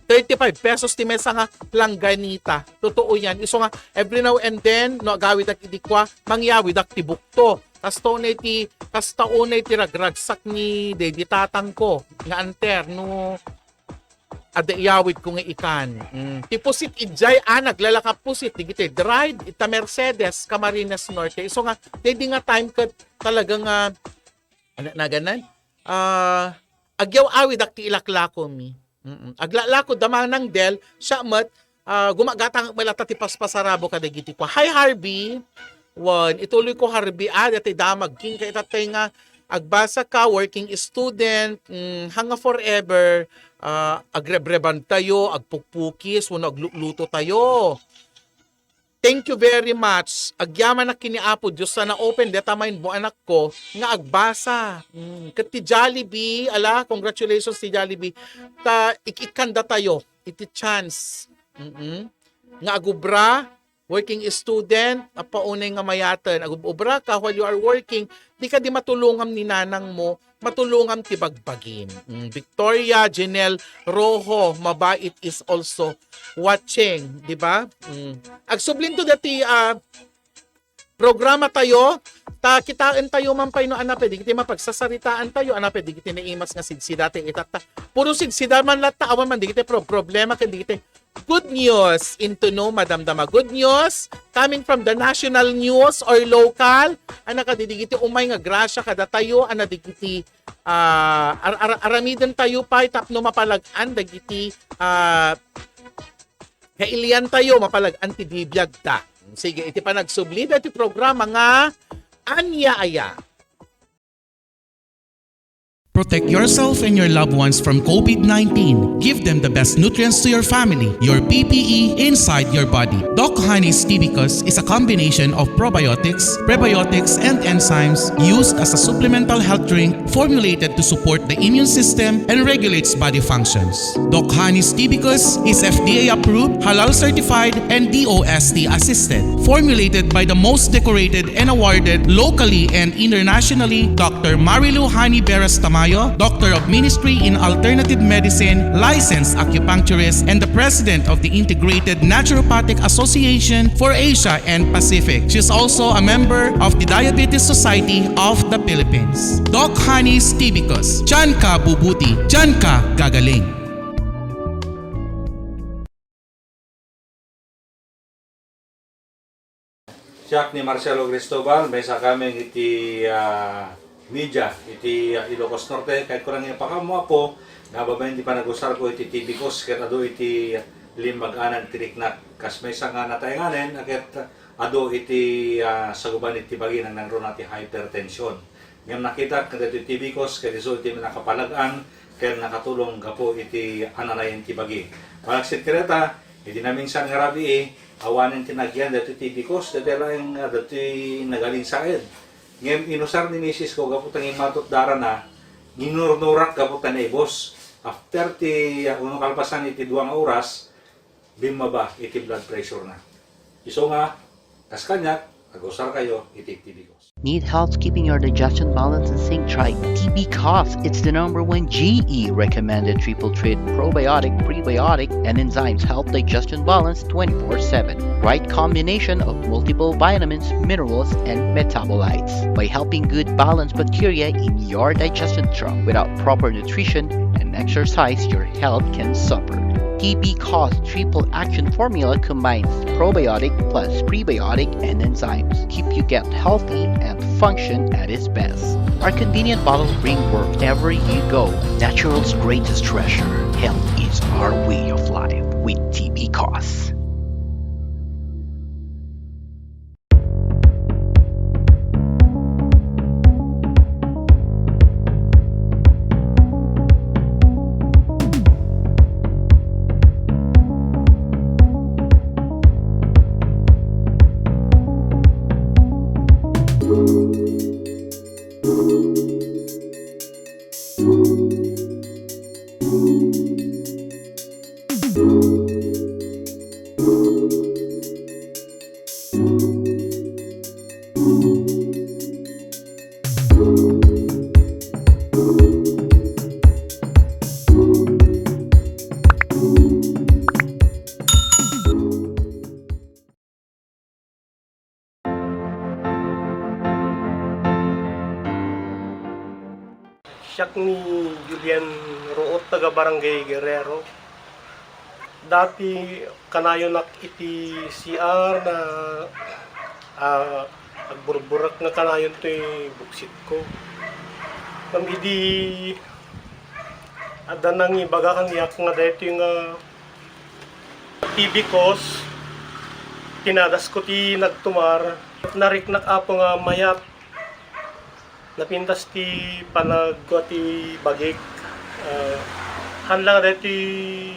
Thirty-five pesos ti maysa nga planganita. Totoo yan. Isu nga, every now and then, no, agawidak idi kwa, mangyawidak ti bukto. Kasta unay ti, kasta unay ti ragragsak ni daydi tatangko nga anter, no, adda iyawidko nga ikan. Mm. Ti pusit idiay, ah, naglalaka pusit, digiti dried, ita Mercedes, Camarines Norte. Isu nga, daydi nga time ket talaga nga, ano, naganan? Ah, agyaw-awidak ti ilaklakomi. Mm-mm. Aglalako da Manang Del, siya met, ah, gumagatang met latta ti paspasarabo kadagiti kwa. Hi, Harvey. Wen, ituloy ko, Harvey, ah, dati damag. King kaitatay nga, agbasa ka, working student, mm, hanga forever, ah, agrebreban tayo, agpukpukis, wenno agluto tayo. Thank you very much. Agyamanak ken ni Apo Dios, sana open deta mind mo, anakko, nga agbasa. Mm. Ket ti Jollibee, ala, congratulations ti Jollibee. Ta, ik-ikkanda tayo, iti chance. Mm-mm. Nga agubra, working student, appaunay nga mayaten. Agub-ubra ka while you are working, di ka di matulongam ni nanang mo, matulongam ti bagbagim. Mm, Victoria Janelle Rojo, mabait is also watching, di ba? Mm. Agsublinto dati, ah, programa tayo, ta kitaen tayo man pay no, ana pay, digiti mapagsasaritaan tayo, ana pay, digiti naimas nga sidsida ti itatta. Puro sidsida man latta, awan man, digiti pro-, problema, ken digiti Good news, into no, Madam Dama. Good news coming from the national news or local. Ana kadi digiti umay nga grasya kadatayo, ana digiti, ah, ar-, ar-, aramiden tayo pay tapno mapalag-an dagiti, ah, kailian tayo, mapalag-an ti bibiag ta. Sige, iti panagsubli dati programa nga Ania Aya. Protect yourself and your loved ones from COVID nineteen. Give them the best nutrients to your family, your P P E, inside your body. Doc Honey's Tibicus is a combination of probiotics, prebiotics, and enzymes used as a supplemental health drink formulated to support the immune system and regulates body functions. Doc Honey's Tibicus is F D A approved, halal certified, and D O S T assisted. Formulated by the most decorated and awarded locally and internationally, Doctor Marilu Hani Beras Tamayo, Doctor of Ministry in Alternative Medicine, licensed acupuncturist, and the President of the Integrated Naturopathic Association for Asia and Pacific. She is also a member of the Diabetes Society of the Philippines. Doc Honey's Tibicus. Diyan ka bubuti. Diyan ka gagaling. Siak ni Marcelo Cristobal, maysa kami iti, ah, media iti, ah, Ilocos Norte. Kayatko lang ipakaammo, Apo, nga babaen ti panagusarko iti Tibicus ket adu iti limbag-anan ti riknak. Kas maysa nga nataenganen, a ket adu iti, ah, saguban iti bagi, nangruna ti hypertension. Ngem nakitak nga daytoy Tibicus ket isu iti nakapalag-an ken nakatulong gapu iti ananayen ti bagi. Malaksid kadata, idi naminsan nga rabii, awanen ti nagyan daytoy Tibicus, daytoy laeng nga daytoy nagalinsaed. Ngem inusar ni misis ko gapu ta ngimmatot darana, ginurnurak gapu ta naibus. After ti, ah, uno kalpasan iti dua nga oras, bimmaba iti blood pressure na. Isu nga, kas kaniak, agusar kayo iti Tibicus. Need help keeping your digestion balance in sync? Try Tibicus. It's the number one G E recommended triple treat probiotic, prebiotic, and enzymes help digestion balance twenty-four seven. Right combination of multiple vitamins, minerals, and metabolites. By helping good balance bacteria in your digestion tract, without proper nutrition and exercise, your health can suffer. T B Cos triple action formula combines probiotic plus prebiotic and enzymes. Keep your gut healthy and function at its best. Our convenient bottle bring wherever you go. Natural's greatest treasure. Health is our way of life with T B Cos. Siak ni Julian Root, taga Barangay Guerrero. Dati kanayonak iti C R na, ah, agburburek nga kanayon toy buksitko. Ngem idi adda nangibaga kaniak nga daytoy nga T B Cos, pinadasko ti nagtumar. Nariknak, Apo, nga mayat. Napintas ti panagkua ti bagik. Ah, haan la nga daytoy,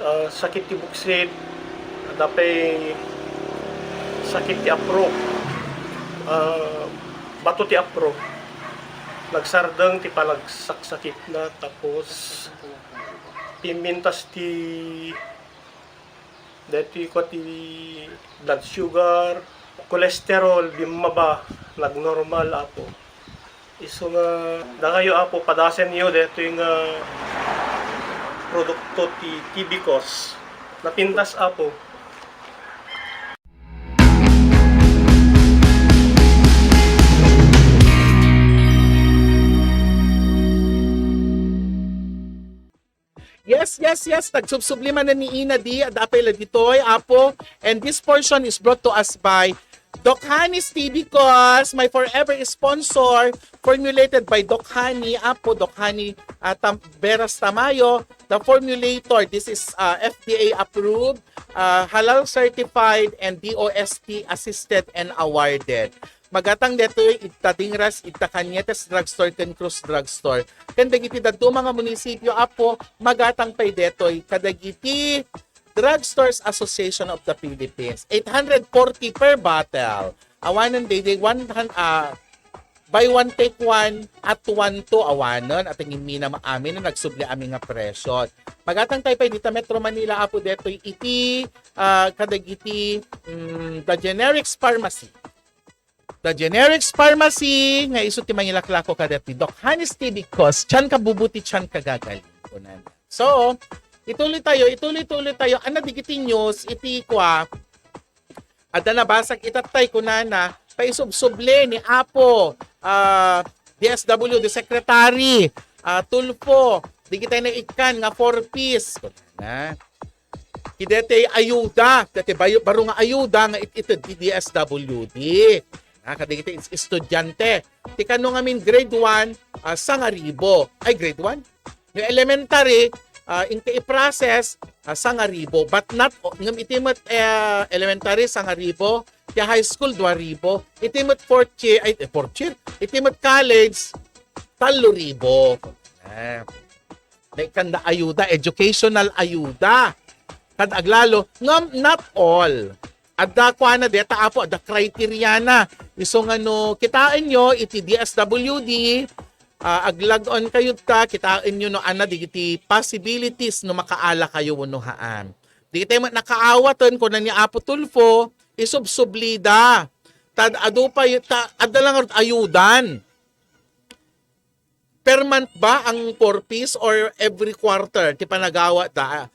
ah, sakit ti buksit, adda pay sakit ti apro. Ah, bato ti apro. Nagsardeng ti panagsaksakitna, tapos pimintas ti daytoy kua ti blood sugar, cholesterol, bimmaba, nagnormal, Apo. Isu nga dakayo, Apo, padasenyo daytoy nga produkto ti T B Cos. Napintas, Apo. Yes, yes, yes. Nagsubsubli manen ni Ina D. Adda pay la ditoy, Apo. And this portion is brought to us by Doc Honey's T B Cos, my forever sponsor. Formulated by Doc Honey, Apo, Doc Honey, ah, Tam-, Veras Tamayo, the formulator. This is, ah, F D A approved, ah, halal certified, and D O S T assisted and awarded. Magatang detoy ita Dingras, ita Cañetes Drugstore ken Cruz Drugstore. Ken dagiti dadduma nga munisipio, Apo, magatang pay detoy kadagiti Drugstores Association of the Philippines. Eight hundred forty per bottle. Awanen daydi one hun-, ah, buy one take one at one two awanen, at ang imina amin na nagsubli amin nga presyo. Magatang tayo pay dita Metro Manila, Apo, detoy iti, ah, kadagiti, mm, the generics pharmacy. The Generics Pharmacy, nga isu ti mangilaklako kadati Doc Honey's T B Cos, tiyan kabubuti, tiyan kagagali. Kunan. So, ituloy tayo, ituloy-tuloy tayo. Ano digiti news, iti kua, adda nabasag itatay kunana, paisubsuble ni Apo, ah, D S W D Secretary, ah, Tulfo, digitay na ikkan nga four Ps. Kunana. Iti daytoy ayuda, daytoy bayo-, baro nga ayuda nga it-, ited ti D S W D. Ah, kadagiti is-, estudyante. Ti kano ngamin grade one, ah, sangaribo. Ay, grade one? Nga elementary, ah, inka i-process, ah, sangaribo. But not, o, ngem iti met, eh, elementary, sangaribo. Ti high school, dua ribo. Iti met fourth year, ay, eh, fourth year. Iti met college, tallo ribo. Ah. May kanda ayuda, educational ayuda. Kad aglalo, ngam not all. Adda kuana deta, Apo, adda criteria na. Isu nga no, kitaen nyo iti D S W D, ah, aglag-on kayo ta, kitaen nyo no, ana, digiti possibilities no makaala kayo wenno haan. Digiti met nakaawaten, kuna ni Apo Tulfo, isubsublida. Tad adu pa, ta, adda lang ayudan. Per month ba ang four Ps or every quarter ti panagawa da?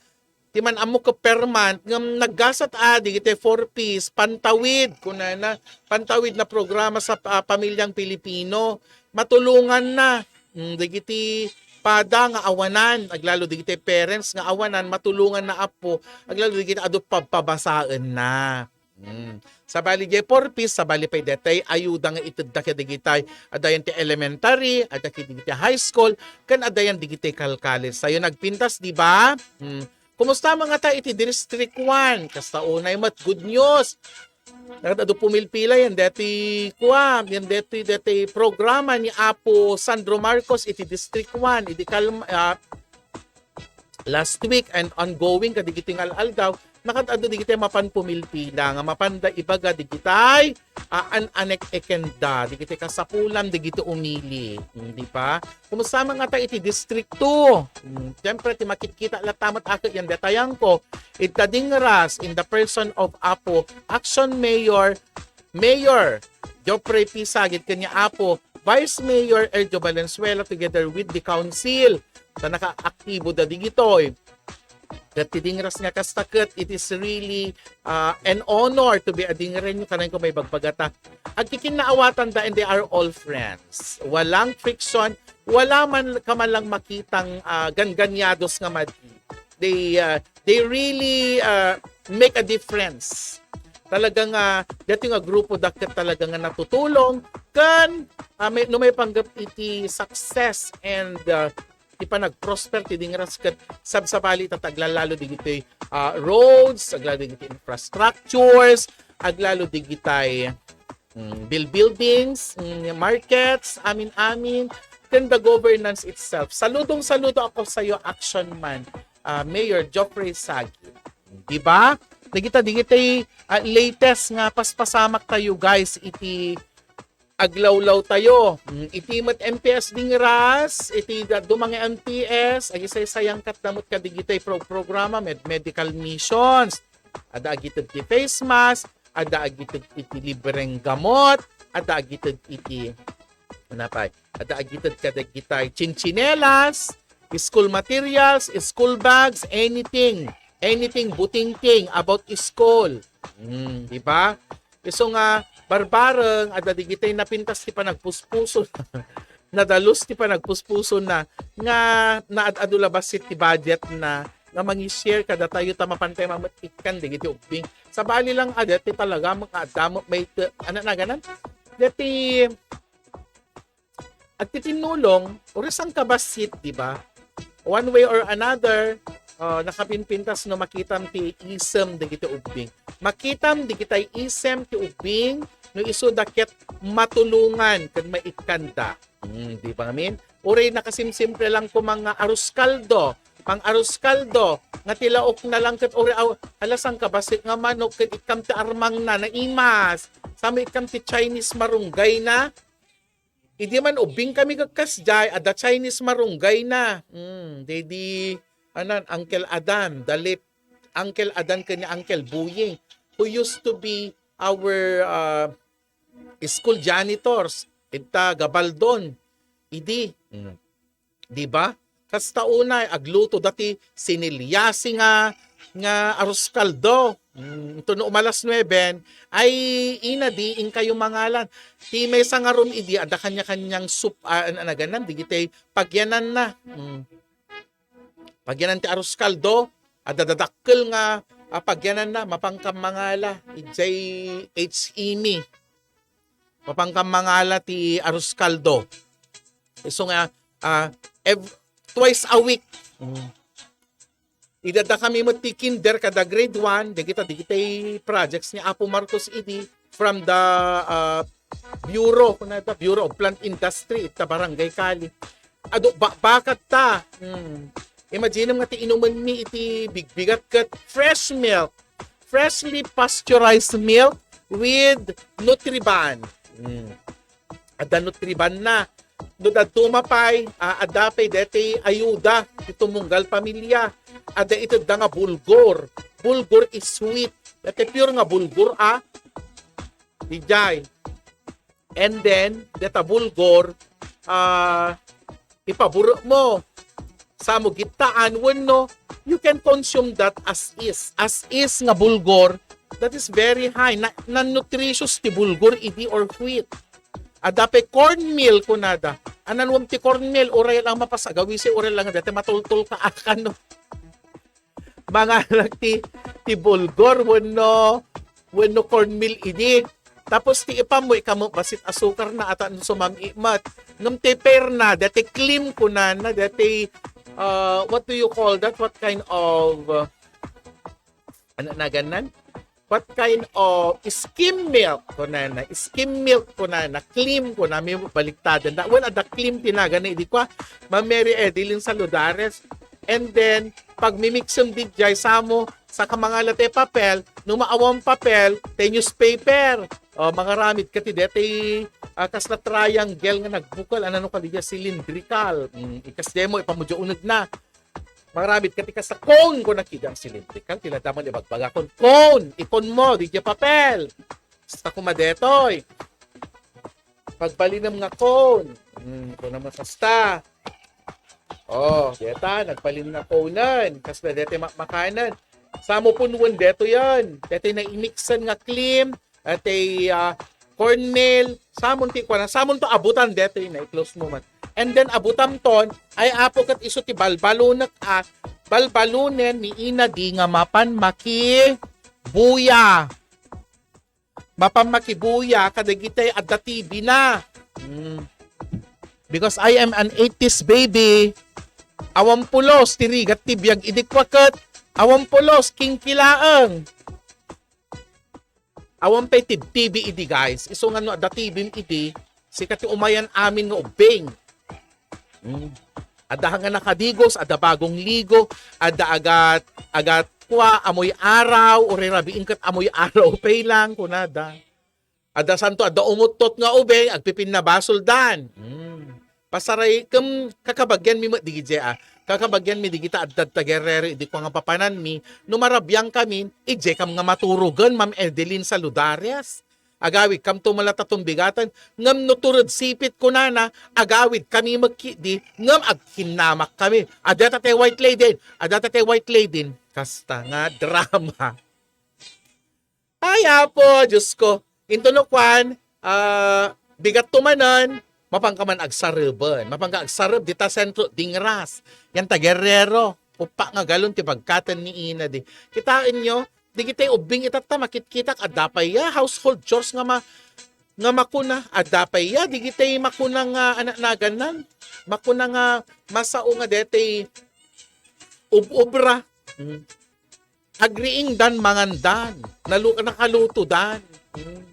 Ti man-ammo ket per month, ngem naggasat a, digiti four Ps, pantawid, kunana, pantawid na programa sa, ah, pamilyang Pilipino. Matulungan na, mm, digiti, pada nga awanan, aglalo digiti parents nga awanan, matulonganna, Apo, aglalo digiti adu pabpabasaenna. Mm. Sabali, diay four Ps, sabali pay detay ayuda nga itedda kadagitay, adayan ti elementary, adda kadagiti high school, ken adayan digitay kal-, college. Sayo nagpintas, di ba? Mm. Kumusta man ngata iti District one? Kasta unay met, good news. Nagadu pumilpila yan deti, kua, yan deti, deti programa ni Apo Sandro Marcos iti District one, idi kal-, ah, last week and ongoing kadigiti nga al-aldaw, nakad-adu digiti mapan pumilpila nga mapanda ibaga digitay, ah, an-anek-ekenda, digiti kasapulan, digiti umili. Hmm, di ba? Kumusta man ngata iti District two? Hmm, siyempre, ti makitkita latta met a ket yan detayanko. Ita dingras in the person of Apo Action Mayor, Mayor Geoffrey P. Sagit ken ni Apo Vice Mayor Erjo Valenzuela together with the council. Ta nakaaktibo da digitoy. Ket ti dingras nga kasta ket, it is really, uh, an honor to be a dingrenyo, kanenko maibagbagata. Agkikinnaawatan da, and they are all friends. Walang friction, wala man ka man lang makitang, ah, ganganyados nga madi. They, ah, they really, ah, make a difference. Talaga nga, dati nga grupo da ket talaga nga natutulong, kan, ah, may, no maipanggep iti success and, ah, ti panagprosper ti dingras ket sabsabali ta aglalo digiti, ah, roads, aglalo digiti infrastructures, aglalo digitay, mm, bil-, buildings, mm, markets, amin-amin, ken the governance itself. Saludong-saludo ako sayo, Action Man, ah, Mayor Geoffrey Sagit. Di ba? Dagita digitay, ah, latest nga paspasamak tayo, guys, iti aglawlaw tayo. Mm, iti met M P S dingras, iti da-, dumang M P S, agisaysayang ket da met kadigitay pro-, programa, med-, medical missions. Adda agited ti face mask, adda agited iti libreng gamot, adda agited iti, napay, adda agited kadagitay chinchinelas, school materials, school bags, anything, anything butingting about school. Mm, di ba? Isu nga barbareng, adda digitay napintas ti panagpuspuso. Nadalus ti panagpuspuso na nga naad-adu la bassit ti budget na nga mangi-share kadatayo ta mapantay mamet ikkan digiti ubbing. Sabali lang a deti talaga met nga adda met may te-, ano na ganan? Deti agtitinnulong, uray sangkabassit, di ba? One way or another, ah, nakapimpintas no makitam ti isem dagiti ubbing. Makitam dagitay isem ti ubbing no isu da ket matulongan ken maikkanda. Hmm, di ba, amin? Uray nakasimsimple lang ko mga arroz caldo, pang arroz caldo, nga ti laokna lang ket uray aw-, ala sangkabassit nga manok ket ikkam ti armangna, naimas. Samo ikkam ti Chinese marunggayna, Idi man ubbing kami ket kasdiay, adda Chinese marunggayna. Mm, daydi, anan, Uncle Adan, the late Uncle Adan ken ni Uncle Buying, who used to be our, uh, school janitors, ita Gabaldon. Idi. Mm. Di ba? Kasta unay, agluto dati sinilyasi nga, nga arroz caldo. Mm, ito no umalas nueben, ay ina di inkayo mangalan. Ti maysa nga room idi, adda kanya-kanyang soup, ah, an-, anaganam, digitay pagyananna. Mm. Pagyanan ti arroz caldo, adda dadakkel nga, ah, pagyananna, mapankam mangala, ijay H E me. Mapankam mangala ti arroz caldo. Isu nga, ah, ev-, twice a week. Mm. Idi adda kami met ti kinder kada grade one, dagita, dagitay projects ni Apo Marcos idi from the, ah, Bureau, kunada, Bureau of Plant Industry, ita Barangay Kali. Adu, ba-, bakat ta. Hmm. Imagine nga ti inumen mi iti bigbigat ket fresh milk, freshly pasteurized milk with Nutriban. Hmm. Adda Nutriban na. No dadduma pay, ah, adda pay deti ayuda ti tumunggal pamilya. Adda itedda nga bulgur. Bulgur is sweet. Deti pure nga bulgur, ah. Dijay. And then, deta bulgur, ah, ipabur mo. Samo gittaan wenno, you can consume that as is. As is nga bulgur, that is very high. Na, non-nutritious ti bulgur idi or wheat. Adda pay cornmeal kunada. Analuam ti cornmeal, uray lang mapasagawisi, uray lang dati matultol ka akan, no? Manganak ti, ti bulgur wenno, wenno cornmeal idi. Tapos ti ipammo, ikam met bassit asukar na, ata no sumam-i met. Ngem ti pair na, dati clean kunana, dati, uh, what do you call that? What kind of, uh, ano nagan nan? What kind of skim milk kunana? Skim milk kunana, clean kunana, may baliktadan na. Well, adda clean ti nagan na idi kwa, Ma'am Mary Edeline Saludares. And then, pag mimixem di jay, samo, saka mangala ti papel, no maawan papel, ti newspaper. O, mangaramid ka ti deti, ah, kasla triangle nga nagbukal, ano, no, kadi jay cylindrical. Mm, ikas demo, ipamudyo uneg na. Mangaramid ka ti kasla cone, kuna kadi ang cylindrical, ti la damon ibagbagakon. Cone, ikon mo, di jay papel. Basta kuma detoy. Pagbalinem nga cone. Hmm, kuna mo kasta. Oh, deta, nagbalin nga conen. Kasla deti ma-, makanen. Samo punwen detoy yan. Deti na imixen nga clean, deti, ah, cornmeal. Samon ti kuana, samon to abutan detoy na, i-close mo man. And then abutam ton, ay apo ket isu ti balbalunek a, balbalunen ni ina di nga mapan makibuya. Mapan makibuya kadagiti adda T B na. Mm. Because I am an eighties baby. Awan pulos ti rigat ti biag idi kua ket awan pulos, kinki laeng. Awan pay ti T B idi, guys. Isu nga no adda T B idi, sika ti umayan amin nga ubbing. Mm. Adda nga nakadigos, adda bagong ligo, adda agat, agat kua, amoy araw, uray rabiin ket amoy araw pay lang, kunada. Adda santo, adda umuttot nga ubing, agpipinnabasoldan. Mm. Pasaray, kem, kakabagianmi met digiti, ah. Kakabagianmi digita adda ta Guerrero, idi kua nga papananmi, no marabiangkami, idiay kam nga maturogen, Ma'am Edeline Saludares. Agawid kam to mala ta tumbigaten, ngem no tured sipit kunana, agawid kami met ketdi, ngem agkinnamak kami. Adda ta ti white lady, adda ta ti white lady. Kasta nga drama. Ay, Apo, Diyos ko. Into no kwan, ah, bigat to manen, mapanka man agsareben. Mapanka agsareb, dita sentro, dingras. Yan ta Guerrero. Uppa nga galon ti bagkaten ni ina di. Kitaen nyo, digiti ubbing itatta makitkitak, adda pay ya, household chores nga ma-, nga makuna, adda pay ya, digiti makuna nga anak naganan. Makuna nga masao nga deti ub-ubra. Hmm. Agriingdan, mangandan. Nalu-, nakalutodan. Hmm.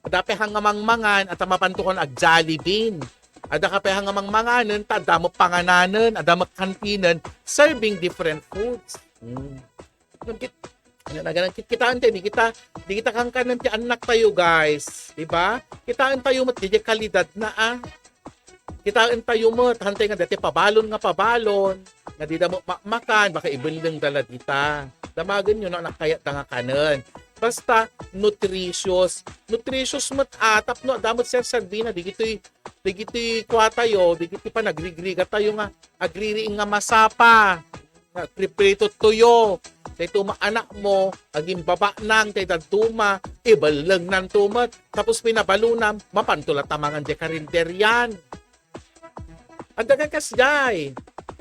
Adda pay nga mangmangan, ata mapanto kon ag-Jollibee. Adda ka pay nga mangmanganen, ta adda met pangananen, adda met kantinen, serving different foods. Hmm. Nagkit-, ano na, ganun, kit-, kitaan tayo, di kita, di kita kangkanan ti anak tayo, guys. Di ba? Kitaan tayo met, di kalidad na, ah. Kitaen tayo met, hantay nga dati pabalon nga pabalon, nga dida mo ma-, makan, baka ibelleng da la dita. Damagen nyo no, nakayat da nga kanen. Basta, nutritious. Nutritious met, ah, tapno, adda met serserbi na, digitoy, digitoy kua tayo, digitoy panagrigrigat tayo nga, agririing nga masapa. Nga, priprito tuyo. Tay tuma anak mo, aging babanang, tay dadduma, ibelleng nan tumet. Tapos pinabalunam, mapanto la tamangan di karinderian. Adda ka kasjay.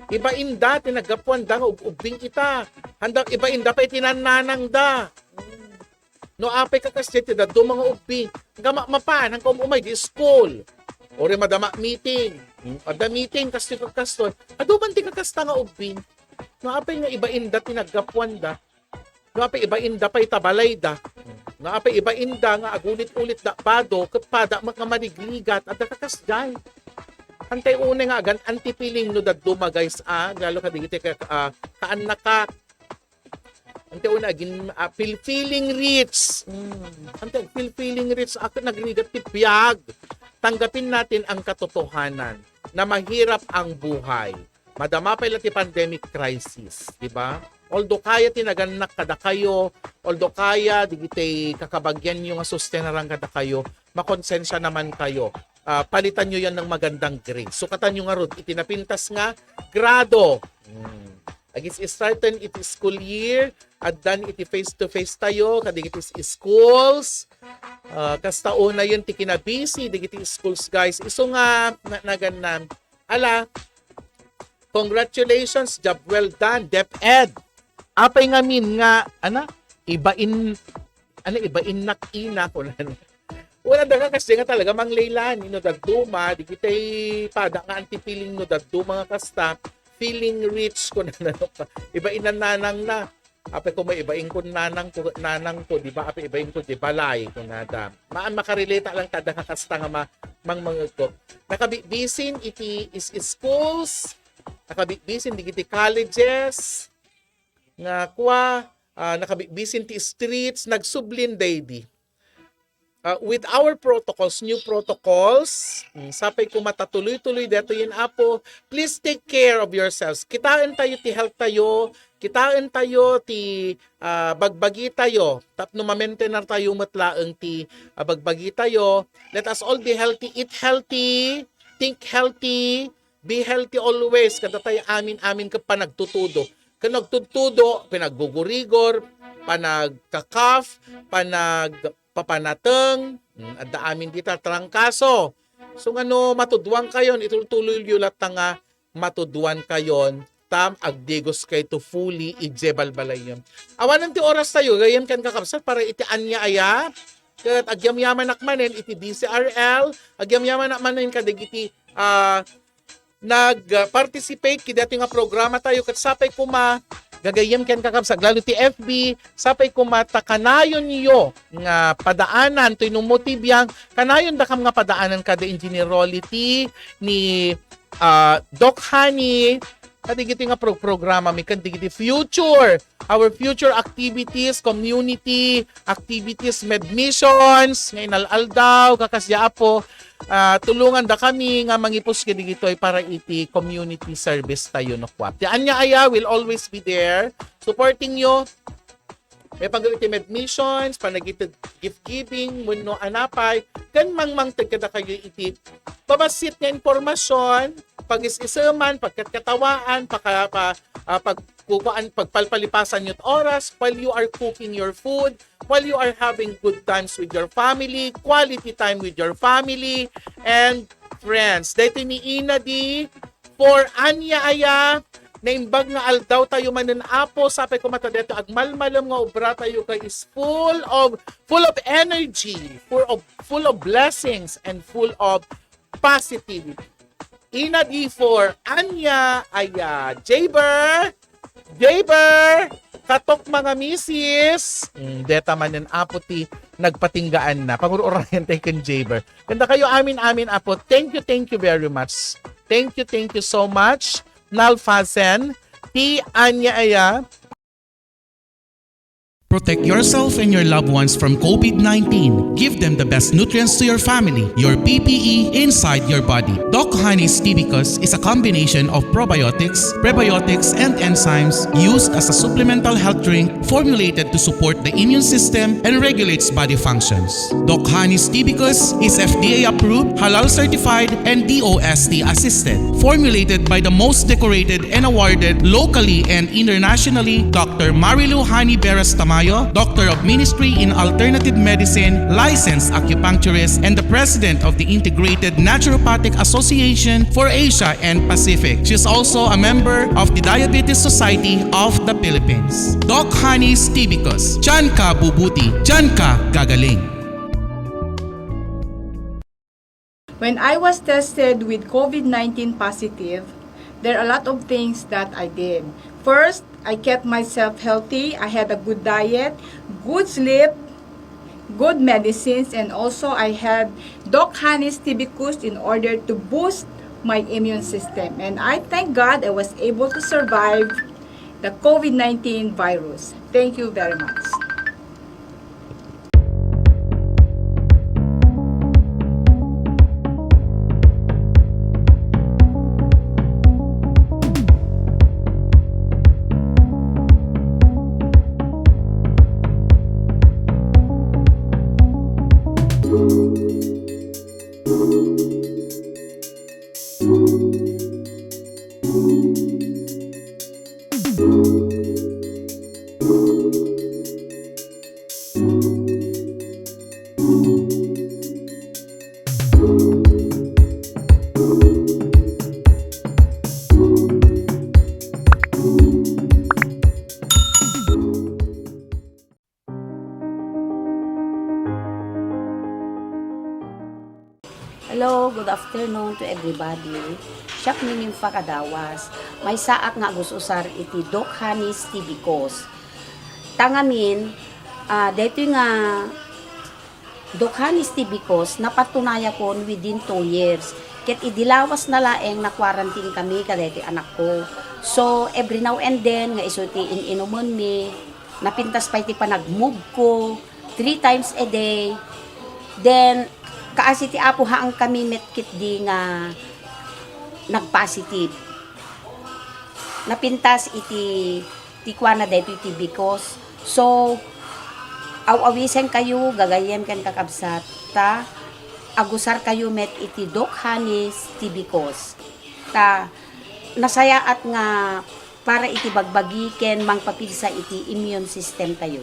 Iba inda, ti naggapuan da nga ub-, ubbing ita. Handa, iba inda pay ti nannanang da. No apay ka kasjay, ti dadduma nga ubbing. Nga ma-, mapan, hangka um-, umay di school. Uri madama meeting. Hmm, adda meeting, kastoy ka kastoy. Adu man ti kakasta nga ubbing. No apay nga iba inda ti naggapuan da. No apay iba inda pay ta balay da. No apay iba inda nga agulit-ulit da bado, ket pada met nga manigrigat, adda ka kasjay. Hantay unay nga agan-an ti feeling no dadduma, guys, ah, lalo ka digiti ka, ah, kaannaka. Hantay unay agin, ah, feel, feeling rich. Mm. Hantay feel, feeling rich, ah, ket nagrigat ti biag. Tanggapin natin ang katotohanan na mahirap ang buhay. Madama pay la ti pandemic crisis, di ba? Although kaya ti nagannak kadakayo, although kaya digiti kakabagianyo nga sustenaran kadakayo, makonsensya naman kayo. Ah, palitan nyo yan ng magandang grade. Sukatan nyo ngarud iti napintas nga grado. Hmm. Agis starten iti school year, addan iti face-to-face tayo, kadigiti schools. Ah, kasta unayen ti kinabisi, digiti schools, guys. Isu nga, na, naganna, Ala, congratulations, job well done, DepEd. Apay ngamin nga, ana, ibain, ano, ibainnak ina ko na. Wala da nga kasi nga talaga mangleylan, no, dadduma, di kitay pada nga anti-feeling no dadduma nga kasta, feeling rich ko na, iba inananang na. Apay ko may ibain ko nanang ko, nanang ko, di ba? Apay ibain ko, di balay ko nada. Maan makarelate lang tada nga kasta nga ma-, mangmangeg ko. Nakabibisin iti is, schools, nakabibisin digiti colleges, nga kwa, ah, nakabibisin ti streets, nagsublin daydi. Ah, with our protocols, new protocols, mm, sapay koma ta tuloy-tuloy detoyen, Apo, please take care of yourselves. Kitaen tayo ti health tayo, kitaen tayo ti, ah, bagbagi tayo, tapno ma-maintain tayo met laeng ti, ah, bagbagi tayo. Let us all be healthy, eat healthy, think healthy, be healthy always. Kada tayo amin-amin ket panagtutudo. Ken nagtudtudo, pinaggugurigor, panagkakaf, panag papanateng, mm, adda amin dita trangkaso. So, ngano, matuduan kayon, itultuloy yo latta nga matuduan kayon, tam agdigos kay to fully ije balbalayyon. Awanen ti oras tayo, gayem ken kakabsat, para iti ania aya, ket agyamyamanak manen iti D C R L, agyamyamanak manen kadagiti, ah, nag-participate kidati nga programa tayo, ket sapay koma, gagayyem ken kakabsat, lalo ti F B, sapay koma ta kanayonyo nga padaanan toy no mo ti biang, kanayon dakam nga padaanan kada Engineer Rolly T, ni, ah, Doc Honey, kadigiti nga pro-, programa mi, ken digiti future, our future activities, community activities, med missions, nga inal-aldaw, kakasya, Apo, ah, tulongandakami nga mangipus kadigitoy para iti community service tayo, no, kwa. Ti ania aya will always be there, supporting you. May pagano iti med missions, panagitid gift giving, wenno anapay, ken mangmangted kadakayo iti babassit nga impormasyon, pagis-iseman, pagkatkatawaan, paka-, pa-, ah, pagkukuan, pagpalpalipasan yo't oras while you are cooking your food, while you are having good times with your family, quality time with your family and friends. Daytoy ni Ina di for ania aya, naimbag nga aldaw tayo manen, Apo, sapay koma ta daytoy agmalmalem nga obra tayo kay is full of, full of energy, full of, full of blessings, and full of positivity. Ina di for ania aya, Jaber, Jaber, katok mga misis. Mm, deta manen, Apo, ti nagpatinggaan na. Pangur-urayan tayo ken Jaber. Kanda kayo amin-amin, Apo. Thank you, thank you very much. Thank you, thank you so much. Nalfasen, ti ania aya. Protect yourself and your loved ones from COVID nineteen. Give them the best nutrients to your family, your P P E inside your body. Doc Honey's Tibicus is a combination of probiotics, prebiotics, and enzymes used as a supplemental health drink formulated to support the immune system and regulates body functions. Doc Honey's Tibicus is F D A approved, halal certified, and D O S T assisted. Formulated by the most decorated and awarded locally and internationally, Doctor Marilu Honey Beras Tamayo, Doctor of Ministry in Alternative Medicine, licensed acupuncturist, and the President of the Integrated Naturopathic Association for Asia and Pacific. She is also a member of the Diabetes Society of the Philippines. Doc Honey's Tibicus. Diyan ka bubuti. Diyan ka gagaling. When I was tested with COVID nineteen positive, there are a lot of things that I did. First, I kept myself healthy. I had a good diet, good sleep, good medicines, and also I had Doc Honey's Tibicus in order to boost my immune system. And I thank God I was able to survive the COVID nineteen virus. Thank you very much. Afternoon to everybody. Siak ni Nympha Cadawas. Maysaak nga agus-usar iti Doc Honey's Tibicos. Ta ngamin, ah, daytoy nga Doc Honey's Tibicos, napatunayakon within two years. Ket idi lawas na laeng na-quarantine kami kadaytoy anakko. So, every now and then, nga isu ti in-inumenmi, napintas pay ti panag-move ko, three times a day. Then, kaasi ti Apo, haan kami met ketdi nga nagpositive. Napintas iti, ti kuana daytoy Tibicos. So, aw-awisenkayo, gagayyem ken kakabsat, ta agusarkayo met iti Doc Honey's Tibicos. Ta nasayaat nga para iti bagbagi ken mangpapigsa iti immune system tayo.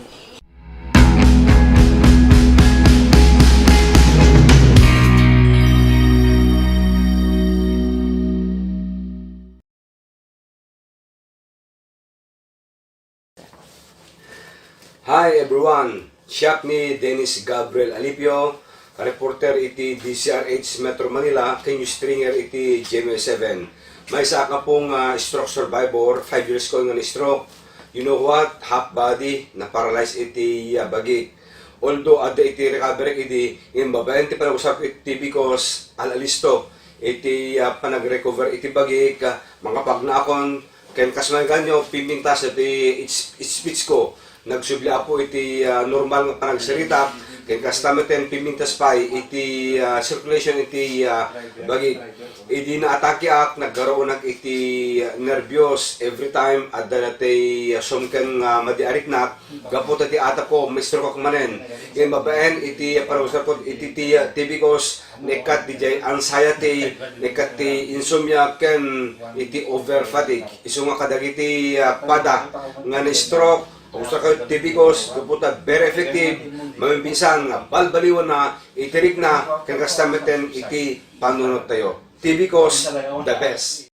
Hi everyone! Siak ni Dennis Gabriel Alipio, reporter iti D Z R H Metro Manila, ken news stringer iti G M A seven. Maysaak nga pung, ah, stroke survivor, five years ko nga na-stroke. You know what? Half body, na-paralyze iti, ah, bagik. Although adda iti recovery idi, ngem babaen ti panagusarko iti Tibicos, al-alisto iti, ah, panag-recover iti bagik, ah, mangapagnaakon, ken kas maganyo, pimpintas iti speech ko. Nagsubli, Apo, iti, ah, normal nga panagsarita, ken kasta met ken pimpintas pay iti, ah, circulation iti, ah, bagik. Idi naatakeak, naggaruonak iti, ah, nerbios. Every time, adda daytoy, ah, sumken nga madi a riknak, gapu ta ti atapko, ma-strokeak manen. Ken babaen iti, ah, panagusarko iti, ti, ah, Tibicos, naikkat diay anxiety, naikkat ti insomnia, ken iti over fatigue. Isu nga kadagiti, ah, pada nga na-stroke, agusarkayo Tibicos, gapu ta very effective, maminsan nga balbaliwanna iti rikna, ken kasta met ken iti panunottayo. Tibicos, the best.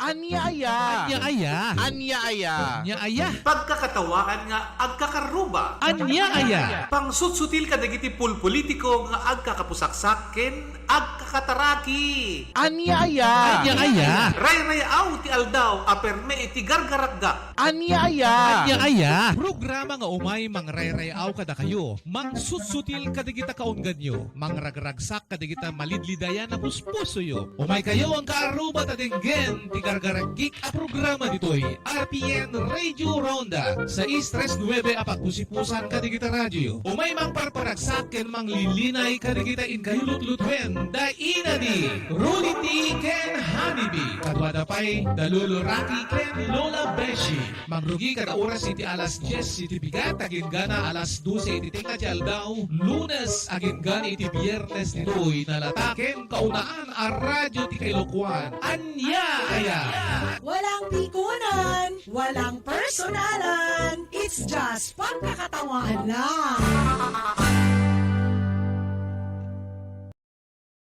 Ania aya? Ania aya? Ania aya? Ania aya? Pagkakatawaan nga agkakaruba. Ania aya? Pangsutsutil kadagiti pulpolitiko nga agkakapusaksak ken agkakataraki. Ania aya? Ania aya? Rayrayaw ti aldaw a perme iti gargarakgak. Ania aya? Ania aya? Programa nga umay mangrayrayaw kadakayo, mangsutsutil kadagita kaungganyo, mangragragsak kadagita malidlidayan a puspusoyo. Umaykayo, angka aruba, ta denggen ti gargaragik a programa ditoy R P N Radio Ronda, sais tres nuebe a pagpusipusan kadagita radioyo. Umay mangparparagsak ken manglilinay kadagita inkayo lutlutuen, da ina ni Rudy T ken Honey B. Kaduada pay da Lolo Rocky ken Lola Beshi. Mangrugi kada oras iti alas dies iti bigat, agingga alas dose iti tengnga ti aldaw, Lunes agingga iti Biernes ditoy nalata ken kaunaan a radio ti Kailokuan. Ania aya? Walang pikunan, walang personalan. It's just pagkakatawaan lang.